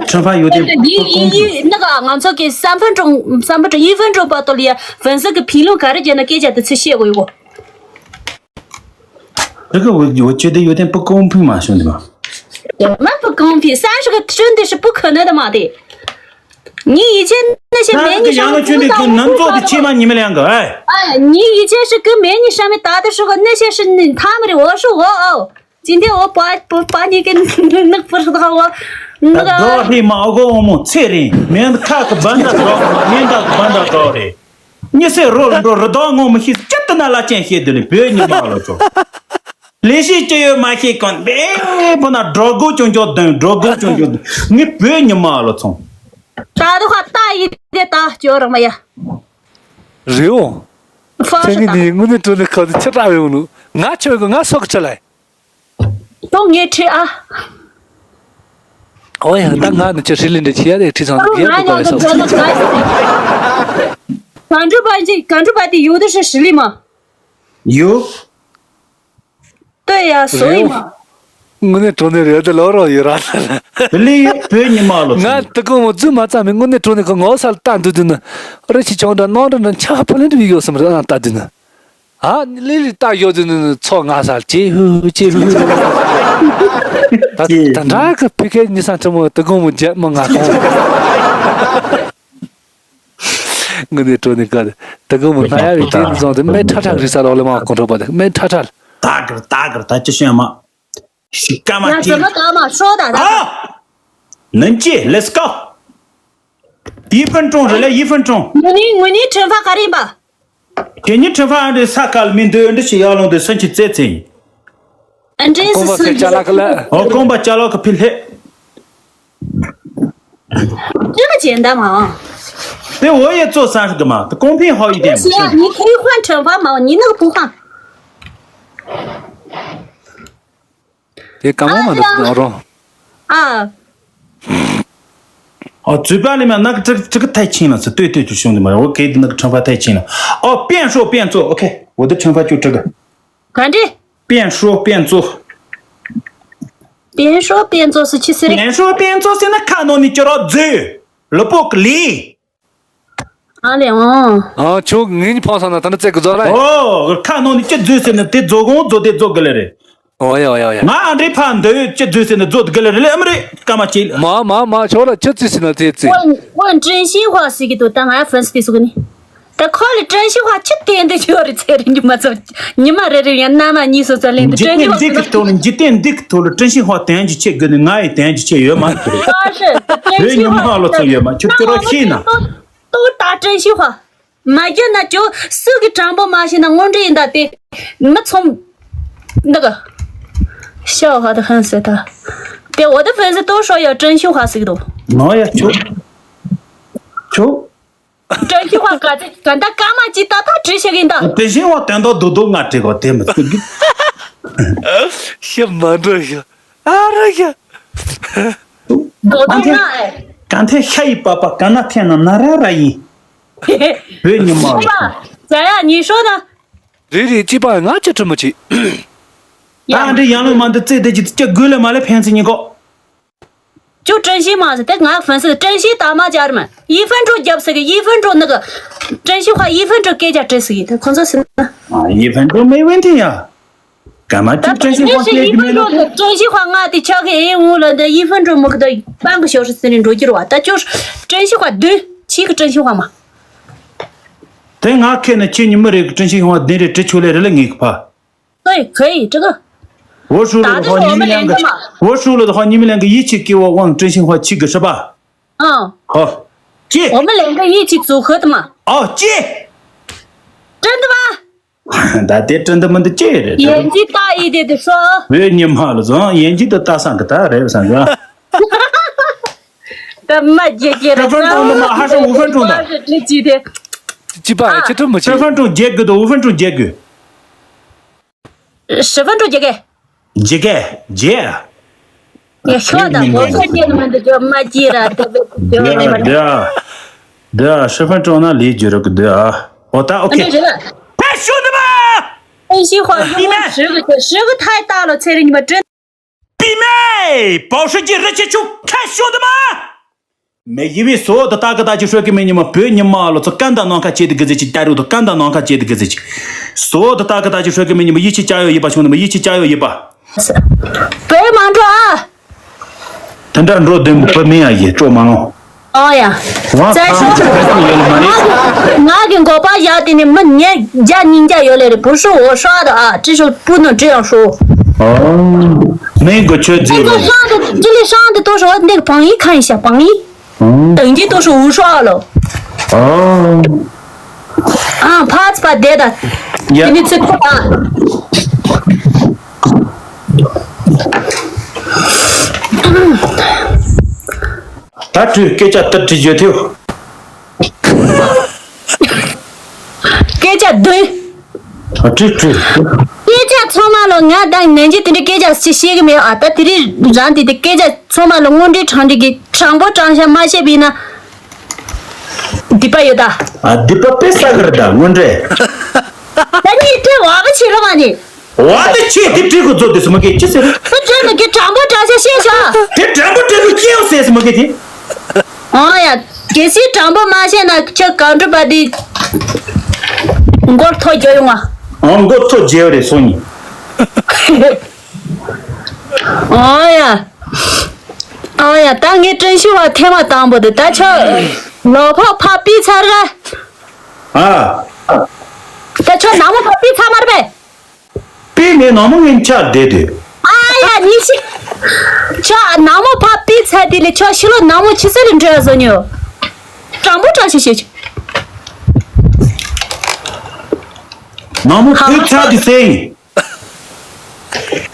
ཁྲི་ཕ་ཡོད་དེ། འདི་ཡི་ཡི་ནི་ག་ང་ཚོ་གི་三分钟三分钟一分钟 བར་དུ་ལ་ཡ་ཧྥན་སི་གི་ཕིང་ལུང་ག་རེ་བརྒྱབ་ན་སྐད་ཆ་དེ་ཚོ་བཤད་དགོས་ཡོད་གོ། རི་གི་འོ་ཆོས་དེ་ཡོད་དེ་པུ་ཀོང་ཕིང་མ་བྱུང་དེ་མ། མ་པུ་ཀོང་ཕིང་三十个真的是不可能的嘛的。 你以前那些美女上， ཁྱོད་ནི་ཁྱོད་ནམ་ཚོགས་དེ་ཆེ་མ་ཉི་མ་ལེན་གི་ཨེ། 哎，你以前是跟美女上面打的时候，那些是你他们的，我是我哦。今天我把把把你给弄不知道我那个。 ད་རྡོ་ཧི་མ་ཨོ་གོ་ཨོ་མོ་ཚེ་རིང་མེན་ཁ་གི་བན་ད་རྡོ་མེན་ད་གི་བན་ད་རྡོ་རེད། ཉི་སེ་རོ་ལ་འགྲོ་རི་དྭགས་ངོ་མི་ཤེས་ཅི་ལྟ་ན་ལ་ཅན་ཤེས་དེ་ལས་བོད་ཉི་མ་ལོ་ཚོ། ལས་ཤེས་ཅི་ཡོད་མ་ཤེས་གོན་བེ་པོ་ན་སྒྲོ་སྒོ་ཅུང་ཅུང་ལྡན་སྒྲོ་སྒོ་ཅུང་ཅུང་ལྡན་ངའི་བོད་ཉི་མ་ལོ་ཚོ། ད་དུ་ཁ་ལྟ་ཡི་དེ་ད་ཅོ་རང་མ་ཡ། རེའོ། ཕོ་ཚེ་ཧྲི་ངི་ནི་དང་། དངོས་གནས་དྲང་གནས་ཁ་དུ་ཆུ་དྲག་ཡོང་ནུ། ང་ཆོས་གི་ང་སོག་ཁྲི་ལ། ཁོང་ངས་ཁྲི་ཨ། ཨོ་ཡ་ད་ང་ནི་ཆུ་ཧྲི་ལི་འདྲ་ཆི་ཡ་དེ་ཁྲི་ཚང་ང་གི་ང་གོ་ཡ་ཉག་གི་སོག་ཁྲི། གང་འགྲུབ་པ་ཅིག་གང་འགྲུབ་པ་དེ་ཡོད་དུ་ཧྲི་ཧྲི་ལི་མ། ཡོད། 对呀，所以嘛。དངོས་གནས་དྲང་གནས་རེད་དེ་ལོ་རོ་ཡོད་ར། དེ་ལས་བོད་ཉི་མ་ལོ་ང་ཚོ་དེ་གོང་མོ་རྫུན་མ་རྩ་མེད། དངོས་གནས་དྲང་གནས་ཁོ་ངོ་ས་ལ་ལྟ་འདུག་དུས་ན། རི་ཆི་ཆང་འདྲ་གནམ་འདྲ་འདྲ་འཁྱག་ཕ་ལེན་དུ་ཡོད་སམ་རེད་ཨང་ལྟ་དུས་ན། ཨ་ནི་ལི་ལི་ལྟ་ཡོད་དུས་ན་ཚོ་ང་ས་ལ་ཅི་ཧུ་ཅི་ཧུ། ད་ད་འདྲ་གི་ཕི་ཁའི་ཉི་ས་ཁྲི་མོ་དེ་གོང་མོ་རྒྱབ་མ་ང་གོང་། ངུ་ནས་བྲོ་ནས་བཀའ་དེ་གོ་མོ་སྣ་ཡ་བའི་དེ་བཟུང་དེ་སྨན་ཁྲ་ཁྲ་རིག་ས་ལོག་ལེ་མ་གོང་འཕྲོ་པ་དེ་སྨན་ཁྲ་ཁྲ། ད་གར་ད་གར་ད་ཅི་ཤེས་མ། ཤི་ཀ་མ་ང་ཅི།怎么打嘛？说的。啊，能接，let's go。一分钟，人家一分钟。 ངུ་ནི་ངུ་ནི་ཁྲིམས་ཕ་ག་རེ་ཡིན་པ། ཁྱེད་ཉིད་ཁྲིམས་ཕ་ཨ་འདྲེ་ས་ཁ་ལ་མི་འདོད་འདྲེ་ཞིག་ཡར་ལོང་དུ་སུན་གྱི་རྩེ་རྩེ་ཡིན། ཨ་འདྲེ་སི་སུན་གྱི་རྩེ་རྩེ། ཨོ་ཁོང་པ་ཅ་ལག་གི་ཕི་ལྷེ། ཅི་ག་ཅན་ད་མ། དེ་འོ་ཡེ་ཙོ་སང་གི་མ་དེ་གོང་འཕེལ་ཧོ་ཡི་དེ་མ། 你可以换惩罚吗？你那个不换。 དེ་གང་མང་མང་འདུག་ཨ་རོ། ཨ། ཨོ་嘴巴里面那个这个这个太轻了，是对对就兄弟们，我给的那个惩罚太轻了。哦，边说边做，OK，我的惩罚就这个。反正边说边做。边说边做是去死的。边说边做是那看到你就要走，萝卜个梨。 ཨ་ལེ་ཨང་། ཨ་ཁྱོད་ངེད་གཉིས་ཕོ་སང་ན་ད་ནི་བཙལ་གི་བཟོ་ར། ཨོ་ཁ་ནང་ནས་ཅི་བཟོས་ཟེར་ན་དེ་བཟོ་གོང་བཟོ་དེ་བཟོ་གི་ལེ་རེད། ཨོ་ཡ་ཨོ་ཡ་ཨོ་ཡ། ང་ཨ་འདྲེ་ཕ་འདོད་ཅི་བཟོས་ཟེར་ན་བཟོ་གི་ལེ་རེད་ལེ་ཨ་མ་རེད་ཀ་མ་ཅི། མ་མ་མ་ཁྱོད་ལ་ཅི་བཟོས་ཟེར་ན་དེ་བཟོས། 问问真心话是一个多，但俺粉丝的是个呢。但考虑真心话，这点的就要的才人就没走。 ཉི་མ་རེ་རེ་ཡང་མནའ་མ་གཉིས་སུ་ཙམ་ལེན་དུ་འཇིག་རྟེན་འདི་གི་ཐོག་ལ་འཇིག་རྟེན་འདི་གི་ཐོག་ལ་ཀྲན་ཤིང་ཧྭ་དོན་གྱི་ཆེད་དགོས་ནས་ང་ཡི་དོན་གྱི་ཆེད་ཡོད་མ་རེད། ཨ་ཤི། ཀྲན་ཤིང་ཧྭ་ཉི་མ་ལོ་ཚོ་ཡོད་མ་ཁྱོད་ཁྱོད་ར་ཤེས་ན། ཏོ་ཏ་ཀྲན་ཤིང་ཧྭ། མ་རྒྱུ་ན་ཅོ་སུ་གི་དྲང་པོ་མ་ཤེས་ན་དངོས་འབྲེལ་ཡིན་ད་དེ། མི་ཚོམ། འདི་གི། ཤ་ཧྭ་དུ་ཧན་སེ་ད། དེ་འོ་དེ་ཕན་སེ་ཏོ་ཧྲོ་ཡ་ཀྲན་ཤིང་ཧྭ་ཟིག་དོ། ང་ཡ་ཁྱོད། ཁྱོད། 这句话刚才刚才干嘛记得他只写给你的？ དེ་བཞིན་བ་དོན་དག་རྡོག་རྡོག་ང་བྲིས་གོ་དེ་མི་ཚིག་གི། ཤི་མ་འགྲོ་ཤི། ཨ་ར་ཤི། རྡོག་རྡོག་ང་ཨེ། གང་ཐད་ཤ་ཡི་པ་པ་ག་ན་ཐད་ན་ན་ར་ར་ཡིན། བོད་ཉི་མ་ལ། 咱呀，你说呢？ རེད་རེད་ཅི་པ་ང་ཅི་ཁྲི་མོ་ཅི། ད་འདི་ཡང་ལོ་མ་འདི་རྩེ་དེ་ཅི་ཅི་དགོས་ལ་མ་ལས་ཕན་ཚུན་གཉིས་གོ། 就真心嘛，是，但俺粉丝真心打麻将嘛，一分钟接不是个，一分钟那个，真心话一分钟给人家真是的，可能是那。 啊，一分钟没问题呀，干嘛就真心话解决没了？ 但本身是一分钟的真心话，俺得敲开一屋了，这一分钟没给他半个小时之内着急了哇，他就是真心话，对，七个真心话嘛。 དེ་ང་ཁེ་ནི་ཁྱེད་ཉི་མ་རེ་གི་ཀྲིན་ཤིང་ཧོང་བ་དེ་རེ་ཀྲི་ཆོ་ལེ་རེ་ལེ་ངེས་གི་ཕ། 对，可以，这个。 我输了的话，你们两个，我输了的话，你们两个一起给我往真心话七个是吧？嗯。好，借。 我们两个一起组合的嘛。 哦，借。 真的吗？ ད་དེ་ཀྲིན་དུ་མི་འདི་ཅི་རེད། 演技大一点的说。 བོད་ཉི་མ་ལ་བཟང་ཡན་གྱི་དུ་ལྟ་སང་གི་ད་རེད་བསམ་ཡ། ད་མ་རྒྱལ་རྒྱལ་རེད། 十分钟的吗？还是五分钟的？ 是这几天。 ཅི་པ་ཨ་ཅི་ཁྲི་མོ་ཅི། 十分钟结束的，五分钟结束。 十分钟结束。 结束，结束。 你说的，我看见你们的就没劲了，对不对？对啊，对啊，对啊，十分钟那里就这个对啊。哦，但 OK。 那这人， 看兄弟们，真心话，用十个，十个太大了，才是你们真。 闭麦，保时捷热气球，看兄弟们。 མེ་ཡི་བའི་སོ་དུ་ཏ་ཀི་ཏ་ཅི་ཧྲོ་ཀི་མེ་ཉི་མ་བོད་ཉི་མ་ལོ་ཚོ་ཀན་ད་ནང་ཁ་ཅེ་དི་གི་ཟི་ཅི་ཏ་རུ་དུ་ཀན་ད་ནང་ཁ་ཅེ་དི་གི་ཟི་ཅི། སོ་དུ་ཏ་ཀི་ཏ་ཅི་ཧྲོ་ཀི་མེ་ཉི་མ་ཡི་ཅི་ཅ་ཡོ་ཡི་པ་ཆུང་ནི་མ་ཡི་ཅི་ཅ་ཡོ་ཡི་པ། 不要忙着啊。 དེ་འདྲ་འགྲོ་དུས་བུ་མིན་ཡ་ཡི་སྤྲོ་མ་ལོང་། ཨོ་ཡ། ང་ཚང་གི་ཁ་ཁུ་ཡོད་ལ་མ་རེད། ང་གི་མགོ་པ་བཞག་དེ་ནི་མི་ཉེ་བརྒྱ་ཉིས་བརྒྱ་ཡོད་ལེ་རེད། 不是我刷的啊，这是不能这样说。 ཨོ། མིང་གི་ཆོས་这个上的，这里上的都是我那个榜一看一下，榜一。 等级都是无数二了。哦。啊，怕是怕跌的。呀。给你吃苦啊。 ད་དུས་སྐད་ཆ་ལྟར་དྲི་རྒྱུ་ཐེའུ། སྐད་ཆ་བདུན། ཨ་ཀྲི་ཀྲི། སྐད་ཆ་ཚང་མ་ལ་ང་དང་ནན་གྱིས་དེ་འདྲའི་སྐད་ཆ་ཅིག་བཤད་གི་མེད་ཨ། ད་དེ་རིང་རང་དེ་དེ་སྐད་ཆ་ཚང་མ་ལ་དངོས་འབྲེལ་དྲང་འབྲེལ་གྱི་དྲང་པོ་དྲང་བཞག་མ་བཤད་པ་ཡིན་ན། སྡིག་པ་ཡོད་ད། ཨ་སྡིག་པ་དཔེ་བསགས་གི་རེད་ད་དངོས་འབྲེལ། ད་ནི་དེ་བ་གི་བྱེད་རོགས་ཨ་ནི། བ་དེ་ཆེ་དེ་བྲིས་གི་བཟོ་དེ་སུ་མ་གི་ཅི་ཟེར། དེ་བྲིས་མི་གི་དྲང་པོ་དྲང་བཞག་བཤད་ཤོག་དེ་དྲང་པོ་དྲང་པོ་སྐྱེའུ་ཟེར་སུ་མ་གི་དེ། ཨང་ཡ། གལ་སྲིད་དྲང་པོ་མ་བཤད་ན་ཁྱོད་གང་འགྲུབ་པ་དེ་མགོར་ཐོ་རྒྱག་ཡོང་ང་། ཨང་མགོ་ཐོ་རྒྱག་རེད་སོང་ཉིན། ཨང་ཡ། ཨང་ཡ་ད་ངས་ཀྲིན་ཤི་བ་ཐེངས་མ་དང་པོ་དེ་ད་ཆོ་ལོ་ཕག་ཕ་པི་ཚར་ར། ཨ། ད་ཆོ་ནང་མོ་ཕ་པི་ཚར་མར་བས། པི་ནས་ནང་མོ་ངན་ཆགས་བསྡད་དུས། ཨ་ཡ་ཉི་ཤི། ཆོ་ནང་མོ་ཕ་པི་ཚར་དེ་ལས་ཆོ་ཤི་ལོ་ནང་མོ་ཆི་སེ་རིམ་འདྲ་བཟོ་ཉོ། དྲང་པོ་དྲང་ཤི་ཤི། ནང་མོ་ཕུད་ཚར་དུས་སེ་ཡིན།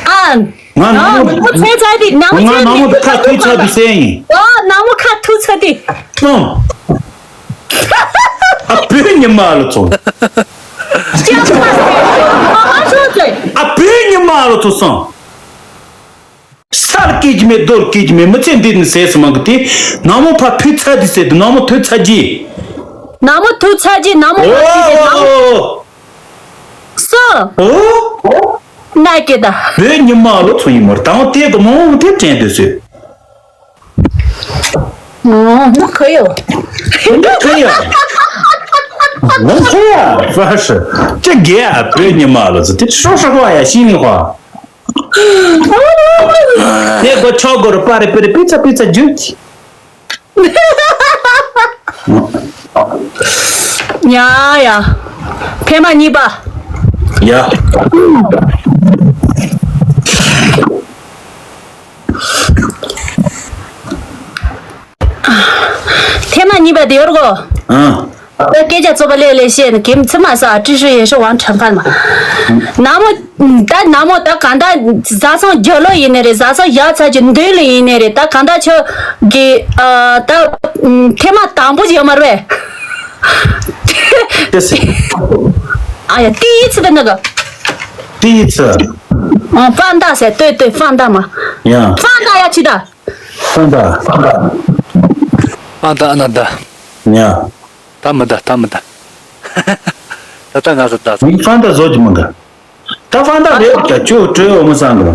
ཨ། ང་ནང་མོ། ནང་མོ་ཚེ་ཚ་དེ་ནང་མོ་ང་ཚེ་ནང་མོ་དེ་ཁ་ཐུག་ཚ་དུས་སེ་ཡིན། ཨོ་ནང་མོ་ཁ་ཐུག་ཚ་དེ། ཨང་། ཨ་བོད་ཉི་མ་ལ་ཚོ། ཅག་ཨ་ཚོ་ཚེ། ཨ་བོད་ཉི་མ་ལ་ཚོ་སང་། ས་ལ་སྐྱེས་ཀྱི་མེད་རྡོ་ལ་སྐྱེས་ཀྱི་མེད་མི་ཚེ་འདི་ནི་ཟས་སུ་མང་གི་དེ། ནང་མོ་ཕ་ཕུད་ཚ་དུས་སེ་དུ་ནང་མོ་ཐུག་ཚ་རྗེས། ནང་མོ་ཐུག་ཚ་རྗེས་ནང་མོ་ཕ་ཐུག་རྗེས་ནང་མོ། ཨོ། སོ། ཨོ། ན་ཀེ་ད། བོད་ཉི་མ་ལོ་ཚོ་ཡིན་མོར་དང་དེ་གི་མོ་དེ་དྲན་དུ་སོས། ཨོ་ཁོ་ཡོ། ཁོ་ཡོ། ཁོ་ཡོ། ཧྥ་ཧྲི། ཅི་གེ་ཨ་བོད་ཉི་མ་ལོ་ཚོ་དེ་ཧྲོ་ཧྲ་གོ་ཡ་ཤི་ནི་ཧ། དེ་གོ་ཆོག་གོ་རུ་པ་རེ་པེ་རེ་པི་ཚ་པི་ཚ་ཇུ་ཅི། ཡ་ཡ། ཐེངས་མ་གཉིས་པ། ཡ། ཐེངས་མ་གཉིས་པ་དེ་ཡོར་གོ། ཨ། ད་སྐད་ཆ་ཚོ་པ་ལས་ལས་བཤད་ནས་ཀེམ་ཚི་མ་ས་ཨ་ཀྲི་ཧྲི་ཡེ་ཧྲི་ཝང་ཁྲང་ཁར་མ། ན་མོ། ད་ན་མོ་ད་ག་འདྲ་བཟའ་ཚང་རྒྱ་ལོ་ཡིན་ནི་རེད། བཟའ་ཚང་ཡག་ཚ་གི་འདོད་ལ་ཡིན་ནི་རེད། ད་ག་འདྲ་ཆོ་གི་ཨ་ད་ཐེངས་མ་དང་པོ་ཡོད་མ་རེད། དེ་སེ། ཨ་ཡ་དེ་ཡི་ཚི་ད་ན་ག་དེ་ཡི་ཚི། ཨ་ཧྥང་ཏ་ཟེར་ལྟོས་ལྟོས་ཧྥང་ཏ་མ། ཡ། ཧྥང་ཏ་ཡ་ཆི་ད། ཧྥང་ཏ། ཧྥང་ཏ་ཨ་ན་ད། ཡ། ད་མི་ད་ད་མི་ད། ད་ད་ང་ཚོ་ད། མི་ཧྥང་ཏ་བཟོ་གི་མི་འདུག་ད་ཧྥང་ཏ་རེད་ད་ཁྱོད་བྲོས་འོ་མི་སང་གི།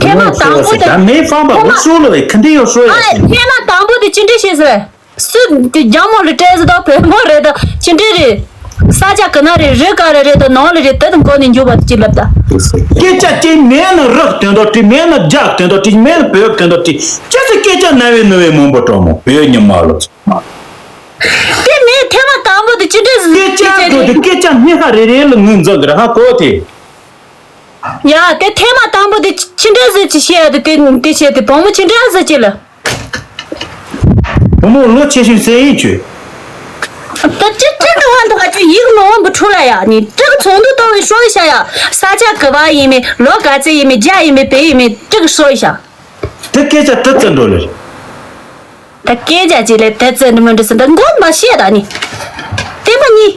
ཐེངས་མ་དང་པོ་དེ། ད་མི་ཧྥང་པ་འུ་ཤོ་ལོ་བའི་ཁ་འདི་ཡོ་ཤོ་ཡ། ཨ་ཐེངས་མ་དང་པོ་དེ་ཅི་འདྲ་བྱས་ཟེར། སུ་དེ་རྒྱ་མོ་རེད་བྲེལ་ཟེར་དང་བོད་མོ་རེད་དང་ཅི་འདྲ་རེད། ས་ཆ་ག་ན་རེད་རི་ག་རེ་རེད་དང་ནང་ལ་རེད་དེ་དང་མགོ་ནས་མཇུག་བར་དུ་ཅི་ལབ་ད། སྐད་ཆ་ཅིག་མེད་ན་རག་དོན་དག་དྲི་མེད་ན་རྒྱག་དོན་དག་དྲི་མེད་ན་བོད་དོན་དག་དྲི་ཅི་སེ་སྐད་ཆ་ན་བའི་ནུ་བའི་མང་པོ་གྲོགས་མོ་བོད་ཉི་མ་ལོ་ཚོ། དེ་མིན་ཐེངས་མ་དང་པོ་དེ་ཅི་འདྲ་ཟིག་སྐད་ཆ་གོ་དེ་སྐད་ཆ་སྙན་ཁ་རེ་རེ་ལ་ངོས་འཛིན་གི་ར་ཧ་གོ་དེ། ཡ་དེ་ཐེངས་མ་དང་པོ་དེ་ཅི་འདྲ་ཟིག་ཅི་བཤད་དེ་དེ་དེ་བྱས་དེ་བུ་མོ་ཅི་འདྲ་ཟིག་ཅི་ལ། བུ་མོ་ལོ་ཆེ་ཤོས་སེ་ཡིན་ཆུ། ད་ཅི་ཅི་ད་བ་འདུག་ག་ཅི་ཡིག་ནོ་བ་འབུ་ཕྲུག་ལ་ཡ་ནི་ཏྲིག་ཚོང་འདུ་གཏོང་བའི་ཤོག་ཤ་ཡ་ས་ཆ་གི་བ་ཡིན་མིན་ལོ་ག་ཚད་ཡིན་མིན་རྒྱ་ཡིན་མིན་བེ་ཡིན་མིན་ཏྲིག་ཤོག་ཤ། དེ་སྐད་ཆ་ཏི་ཙི་འགྲོ་ལེ། ད་སྐད་ཆ་ཅིག་ལས་ཏི་ཙི་འདི་མི་འདྲི་སི་ད་མགོ་མ་ཤེས་ད་ནི། བསྟན་པ་གཉིས།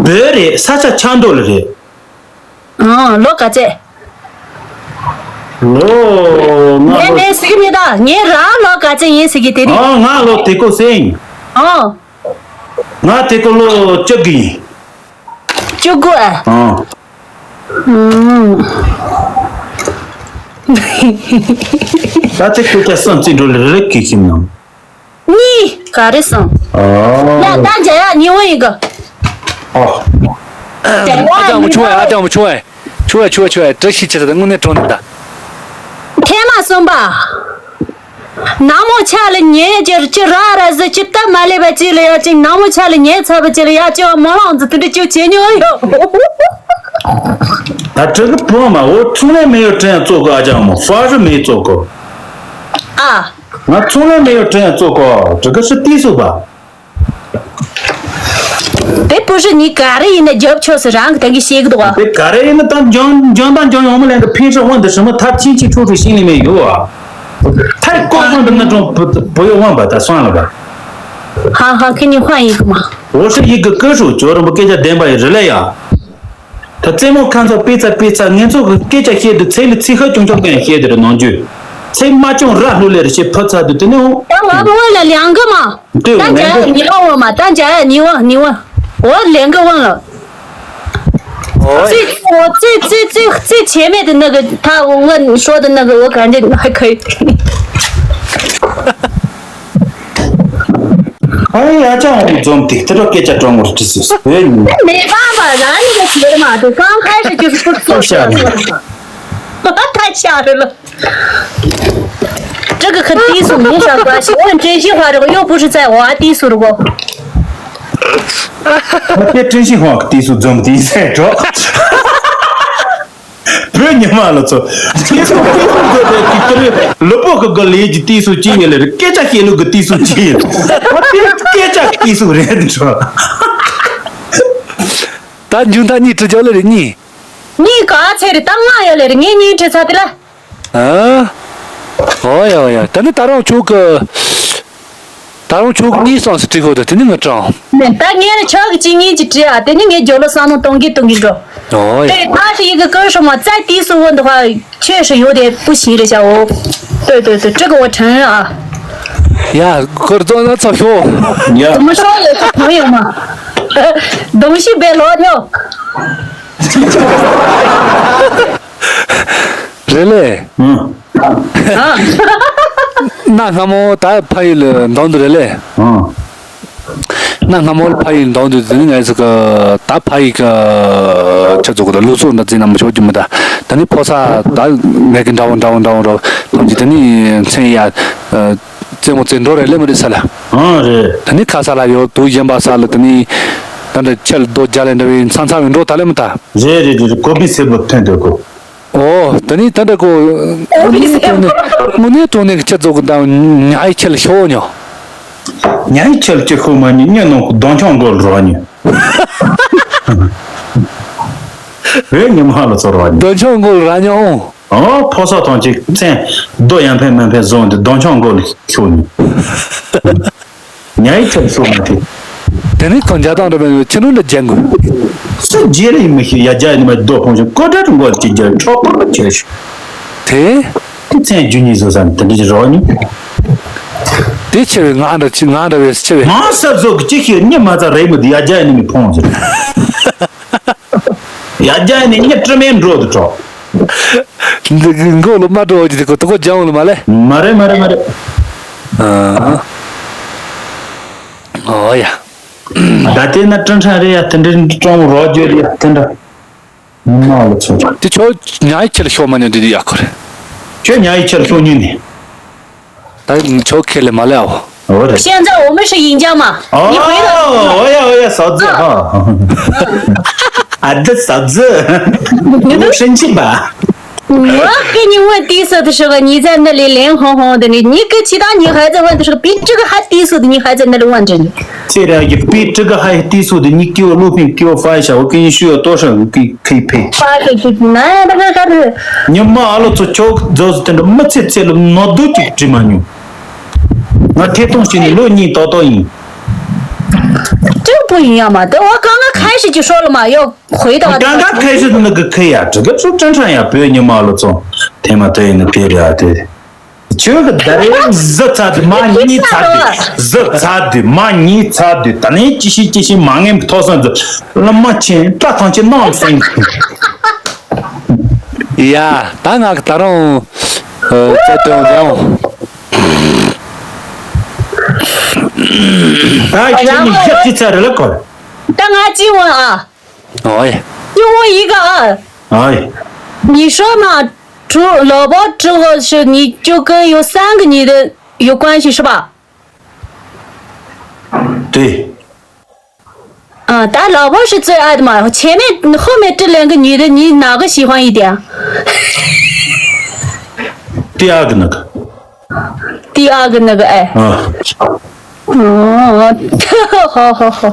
བོད་རེད་ས་ཆ་ཆ་འགྲོ་ལེ་རེད། ཨང་ལོ་ག་ཚད། ལོ་ང་ངས་ལོ་མེད་ཟེར་གི་མེད་ད་ངས་རང་ལོ་ག་ཚད་ཡིན་ཟེར་གི་དེ་རིང་། ཨང་ང་ལོ་དེ་ཀོ་སེ་ཡིན། ཨང་། ང་དེ་ཀོ་ལོ་བཅུ་དགུ་ཡིན། བཅུ་དགུ་ཨ། ཨང་། ཨུམ། ད་དེ་ཀོ་ཀ་སང་རྩིས་འགྲོ་ལེ་རེ་ལེ་གི་ཁྱིམ་ནང་། གཉིས། ག་རེ་སོང་། ཨོ། ཡ་ད་མཇལ་ཡ་ཉི་འོ་ཡིན་གི། ཨོ། ཨ་ཅག་མོ་ཆུང་བས་ཨ་ཅག་མོ་ཆུང་བས། ཆུང་བས་ཆུང་བས་ཆུང་བས་བཀྲ་ཤིས་ཆེ་ད་དངོས་གནས་གྲོངས་འདུག་ད། ཐེངས་མ་གསུམ་པ། ནག་མོ་ཆ་ལ་ཉེ་ཅིར་ཅི་ར་ར་ཟི་ཅི་སྟབས་མ་ལེགས་པ་ཅིག་ལ་ཡ་ཅིག་ནག་མོ་ཆ་ལ་ཉེ་ཚ་བ་ཅིག་ལ་ཡ་ཅི་བ་མོ་ལང་ཟི་དེ་འདྲ་ཅིག་བྱེད་མྱོང་ཡོད། ད་དྲི་གི་བུ་མ་འོ་ཚོང་ལས་མེ་ཡོད་དྲན་ཙོ་གོ་ཨ་ཅག་མོ་ཧྥ་རི་མེ་ཙོ་གོ། ཨ། ང་ཚོང་ལས་མེ་ཡོད་དྲན་ཙོ་གོ་དྲི་གི་ཧྲི་ཏི་སུ་བ། དེ་པུ་ཧྲི་ནི་ག་རེ་ཡིན་ན་རྒྱབ་ཆོག་སི་རང་གི་ད་གི་ཤེས་གི་འདུག་བ། དེ་ག་རེ་ཡིན་ན་ད་འཇོན་འཇོན་ད་འཇོན་ཡོང་མ་ལན་གི་ཕིན་ཧྲི་དབང་དུ་ཧྲི་མ་ཐབས་ཆིན་ཆི་ཁྲུ་ཁྲུ་ཤིང་ལི་མེ་ཡོད་བ། ཐར་ཀོ་དབང་དུ་ན་ཀྲོང་བུ་ཡོ་དབང་བ་ད་སོང་ལ་བ། 好好，给你换一个嘛。我是一个歌手，觉得我们更加点吧也热了呀。他这么看着比赛比赛，俺这个更加写的，这里此刻中间更写的那句，这马上热乎来的些拍出来的那种。哎，我不问了，两个嘛。对，单讲，两个。你问我嘛，单讲，你问，你问，我两个问了。哦。最我最最最最前面的那个，他问说的那个，我感觉还可以。哎呀，这样我们总得得到给家长我这是，哎，你没办法，咱那个学的嘛，对，刚开始就是不做事，太吓人了。这个跟低俗没啥关系，我很真心话，这个又不是在我低俗的过。我别真心话，低俗怎么低俗着？ བོད་ཉི་མ་ལ་ཚོ། དེ་ཚོ་དེ་ཚོ་འདི་འདྲ་དེ་ལྟར་ལུས་པོ་གི་གི་ལས་ཀྱི་དུས་སུ་ཅི་ཡིན་ལེ་རེད། སྐད་ཆ་བཤད་ལུགས་ཀྱི་དུས་སུ་ཅི་ཡིན། ཨོ་དེ་སྐད་ཆ་གི་དུས་སུ་རེད་འགྲོ། ད་མཇུག་མཐའ་གཉིས་དྲི་རྒྱག་ལེ་རེད་གཉིས། གཉིས་ག་ཚད་རེད། ད་ལྔ་ཡོད་ལེ་རེད། ངས་གཉིས་དྲི་ཚར་དེ་ལ། ཨ། ཨོ་ཡ་ཨོ་ཡ། ད་ནི་ད་རུང་ཁྱོད་ཀྱི། ད་རུང་ཁྱོད་ཀྱི་གཉིས་སོང་ཟེར་དྲི་གོ། ད་དེ་ནི་ངས་དྲང་། ད་ངས་ནི་ཁྱོད་ཀྱི་གཅིག་གཉིས་ཀྱི་དྲི་ཨ། དེ་ནི་ངས་རྒྱབ་ལ་བསམ་བློ་གཏོང་གི་གཏོང་གི་འགྲོ། ཨོ་ཡ། 对，他是一个歌手嘛，在低俗问的话，确实有点不行这下哦。对对对，这个我承认啊。 ཡ། ཁོར་ཙོ་ན་ཚོ་ཤོ། ཡ། 怎么说也是朋友嘛。东西别落掉。 རེད་ལེ། ཨང་། གནའ་སྔ་མོ་ད་ཕ་ཡུལ་ལ་འདང་དུ་རེད་ལེ། ཨང་། གནའ་སྔ་མོ་ལ་ཕ་ཡུལ་འདང་དུ་དེ་ནི་ང་ཚོ་གི་ད་ཕ་ཡུལ་གི་ཆ་ཚོགས་གི་ད་ལུགས་སྲོལ་འདྲ་བརྩིས་ན་མི་ཆོག་རྒྱུ་མི་ད། ད་ནི་ཕོ་ས་ད་ངས་གི་འདྲ་བོ་འདྲ་བོ་འདྲ་བོ་འདྲ་བོ་ཐམས་ཅད་ད་ནི་མཚན་ཡ་རྩེད་མོ་རྩེ་འགྲོ་རེད་ལེ་མི་རེད་ས་ལ། ཨང་རེད། ད་ནི་ཁ་ས་ལ་ཡོད་དུ་གཞན་པ་ས་ལ་ད་ནི་ད་འདྲ་ཁྱེད་རྡོ་རྒྱ་ལས་འདྲ་བའི་མཚང་ཚ་བའི་འགྲོ་ད་ལེ་མི་ད། རེད་རེད་རེད། གོ་བི་སེ་བོ་ཐོན་འདོད་གོ། ཨོ། ད་ནི་ད་འདྲ་གོ། དངོས་གནས་དྲང་གནས་དངོས་གནས་དྲང་གནས་ཀྱི་ཁྱེད་ཚོ་གི་ད་ཉ་ཡི་ཁྱེད་ལ་ཤོག་ཉོ། ཉ་ཡི་ཁྱེད་ལ་ཅི་ཤོག་མ་ཉོ། ཉོ་ནང་གི་གདོང་ཆང་མགོ་ལ་རོགས་ཉོ། བོད་ཉི་མ་ལ་ཚོ་རོགས་ཉོ། གདོང་ཆང་མགོ་ལ་ར་ཉོ་ཨོ། ཨོ་ཕོ་སོགས་ཐོང་ཅིག་བཙན་རྡོ་ཡང་ཕན་མན་ཕན་བཟུང་སྟེ་གདོང་ཆང་མགོ་ལ་ཤོག་ཉོ། ཉ་ཡི་ཁྱེར་སོང་མ་དེ། དེ་ནི་ཁོ་འཇའ་ཐང་འདྲ་མེད་ཁྱི་ནུ་འདྲ་རྒྱན་དགོས། སུ་རྗེ་རེ་ཡིན་མི་ཤེས། ཡ་རྒྱ་ཡིན་མ་རྡོ་ཕོང་ཞིང་ཀོ་ཏྲ་དུ་མགོ་ཅི་རྒྱ་ཁྲོག་པོ་ཁྱེར་ཤོག་དེ། དེ་མཚན་རྒྱུ་གཉིས་བཟོ་ས་ནི་དེ་འདྲ་ཞིག་རོགས་ནི། དེ་ཆེ་བའི་ང་འདྲ་ཆེ་ང་འདྲ་བའི་ཆེ་བའི། མང་སབ་བཟོ་གི་ཅི་ཤེས་གཉིད་མ་ཚ་རེད་མི་དེ་ཡ་རྒྱ་ཡིན་མི་ཕོང་ཟེར། ཡ་རྒྱ་ནི་ཉི་དྲི་མེད་འགྲོ་དུ་གྲོགས། འདི་མགོ་ལ་མ་འགྲོ་གི་དེ་ཁོ་དུ་ཁོ་ལྗང་ལ་མ་ལེ། མ་རེད་མ་རེད་མ་རེད། ཨ། ཨོ་ཡ། ད་ལྟའི་ན་ཀྲིན་ཁྲ་རེད་ཡ། དེ་འདྲའི་ཀྲོང་རོ་བརྗོད་ཡ་དེ་འདྲ། མ་ལ་ཚོ། དེ་ཁྱོད་ཉ་ཡི་ཁྱེར་ཤོག་མ་ཉོ་དེ་དེ་ཡ་ཁོ་རེད། ཁྱོད་ཉ་ཡི་ཁྱེར་ཤོག་ཉོས་ནས། ད་ཁྱོད་ཁྱེར་ལས་མ་ལས་ཨོ། 现在我们是赢家嘛，你回了。 ཨོ་ཡ་ཨོ་ཡ་ཟ་ཟ་ཧ། ཨ་ད་ཟ་ཟ། 我生气吧。 我给你问低俗的时候，你在那里脸红红的，你你跟其他女孩子问的时候，比这个还低俗的女孩子在那里问着你。 这个也比这个还低俗的，你给我录屏，给我发一下，我给你需要多少，我给可以配。发给你，那那个啥子？你妈了，这球就是真的没切切了，那都就这么牛。那铁东西你录你叨叨音。这不一样嘛？对，我刚刚开始就说了嘛，要回到刚刚开始的那个可以啊，这个是正常呀，不要你妈了，这天嘛对那别的啊，对。 ཁྱོད་ཀྱི་ད་རེས་གཟི་ཚ་དུས་མ་གཉིས་ཚ་དུས་གཟི་ཚ་དུས་མ་གཉིས་ཚ་དུས་ད་ནས་ཅི་ཤི་ཅི་ཤི་མ་ངན་པའི་ཐོག་སོང་ཚུལ་བླ་མ་ཆེན་བཀྲ་ཐང་ཆེན་གནང་སེང་། ཡ་ད་ང་གི་ད་རུང་ཨ་ཚད་དོན་ཡང་། ད་ཁྱེད་གཉིས་ཞབས་ཕྱི་ཚར་རེད་ལ་གོ། ད་ང་ཅི་འོང་ཨ། ཨོ་ཡ། ཅི་འོང་ཡི་ག་ཨ། ཨོ་ཡ། 你说嘛， 除老婆之后是你就跟有三个女的有关系是吧？对。啊，但老婆是最爱的嘛，前面后面这两个女的，你哪个喜欢一点？第二个那个。第二个那个，哎。啊。 哦，好好好。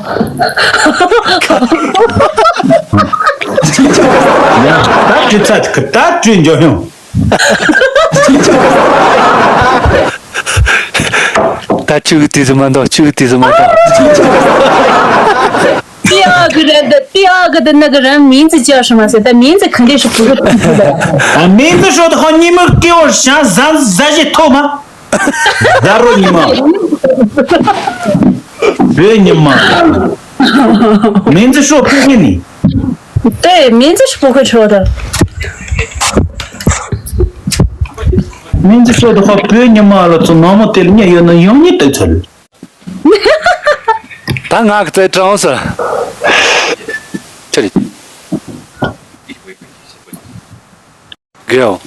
ད་དྲི་ཚ་ད་དྲི་འཇོག་ཡོང་། ད་ཆུ་གི་དུས་སུ་མ་འདུག་ཆུ་གི་དུས་སུ་མ་འདུག 第二个人的，第二个的那个人名字叫什么？是他名字肯定是不会出错的。 ཨ། མིང་ཚིག་ཤོད་དུ་ཧོ་ཉི་མ་སྐྱེ་བོ་ཞང་ཟ་ཟ་ཞིག་ཐོག་མ། ཟ་རོ་ཉི་མ། བོད་ཉི་མ། མིང་ཚིག་ཤོད་ཕུགས་ངེས་ནི། 对，名字是不会错的。 མིང་ཚིག་ཤོད་དུ་ཧོ་བོད་ཉི་མ་ལ་ཚོ་ནང་མོ་དེ་ལ་ཉེ་ཡོད་ན་ཡང་ཉེ་དུ་ཚར། ད་ང་གི་རྩལ་དྲང་ཟེར། ཅི་རེད། དགེའོ།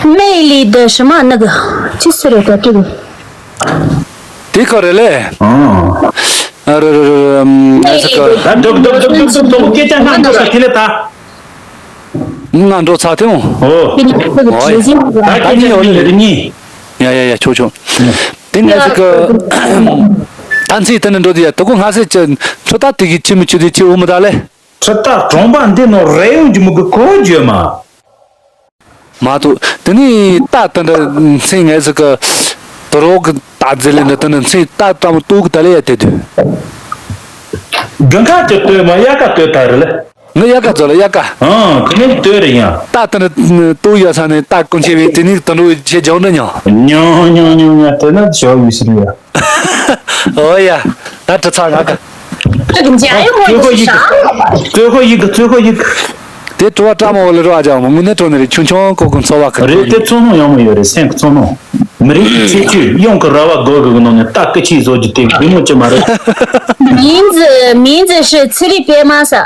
魅力的什么那个，就是这个这个。 དེ་ཁོ་རེད་ལེ། ཨང་། ཨ་རེ་རེ་རེ་རེ། ཨམ། ཨ་ཟེར་ག་ད་འདུག་འདུག་འདུག་འདུག་འདུག་སྐད་ཆ་ང་འགྲོ་ས་དེ་ལེ་ད། ང་འགྲོ་ཚར་ཐེངས། ཨོ། 那个直接那个。 ད་ཉི་ཡོད་ནི་རེད་ཉི། ཡ་ཡ་ཡ། ཆོག་ཆོག་དེ་ནས་ཟེར་གི། ད་ཚིག་དེ་ནས་འགྲོ་དེ་ཡ། དུ་གུ་ང་ཟེར་ཅི། ཁྲོ་ད་དེ་གི་ཆི་མི་ཆུ་དེ་ཆི་འུ་མི་ད་ལེ། ཁྲི་ཐག་གྲོང་པ་འདི་ནང་རེ་ཡོང་གི་མི་གི་གོ་བརྗོད་མ། མ་གཏོགས་དེ་ནི་རྟ་དེ་འདྲ་མཚན་ངས་ཟིག་གི་དུ་རོག་གི་རྟ་རྫི་ལེ་འདྲ་དེ་འདྲ་མཚན་རྟ་ཙམ་ལྟོ་གི་ད་ལེ་ཡ་དེ་དུས། དགུན་ཁ་གི་སྟོད་མ་དབྱར་ཁ་སྟོད་ད་རེད་ལེ། ངི་དབྱར་ཁ་ཚོ་ལ་དབྱར་ཁ། ཨང་། དེ་ནི་སྟོད་རེད་ཡ། རྟ་དེ་འདྲ་ལྟོ་ཡ་ས་ནས་རྟ་ཀུན་ཆེ་བས་དེ་ནི་དུ་འགྲོ་ཆེ་རྒྱང་འདྲ་ཉོ། ཉོ་ཉོ་ཉོ་ཉོ་དེ་ནི་ཞོ་ཡོད་ཟེར་ཡ། ཨོ་ཡ། ད་དྲི་ཚར་ང་ག 这个假又我也是啥？ 最后一个，最后一个，最后一个。 དེ་དྲི་བ་བཀྲ་མ་འོ་ལེ་རོ་ཨ་ཅག་མོ་དངོས་གནས་དྲང་གནས་རེད། ཆུང་ཆུང་ཀོ་ཀོ་འཚོ་བ་གི་རེད། དེ་ཚོ་ནོ་ཡོང་མ་ཡོད་རེད། སེམས་ཀྱི་ཚོ་ནོ། མི་རིགས་ཀྱི་ཁྱད་ཆོས་ཡོང་གི་ར་བ་སྒོ་གི་ནང་ནས་རྟ་སྐུ་ཆས་བཟོ་རྒྱུ་དེ་བདེ་མོ་ཅི་མ་རེད། 名字名字是ཚེ་རིང་པད་མ་ཟེར།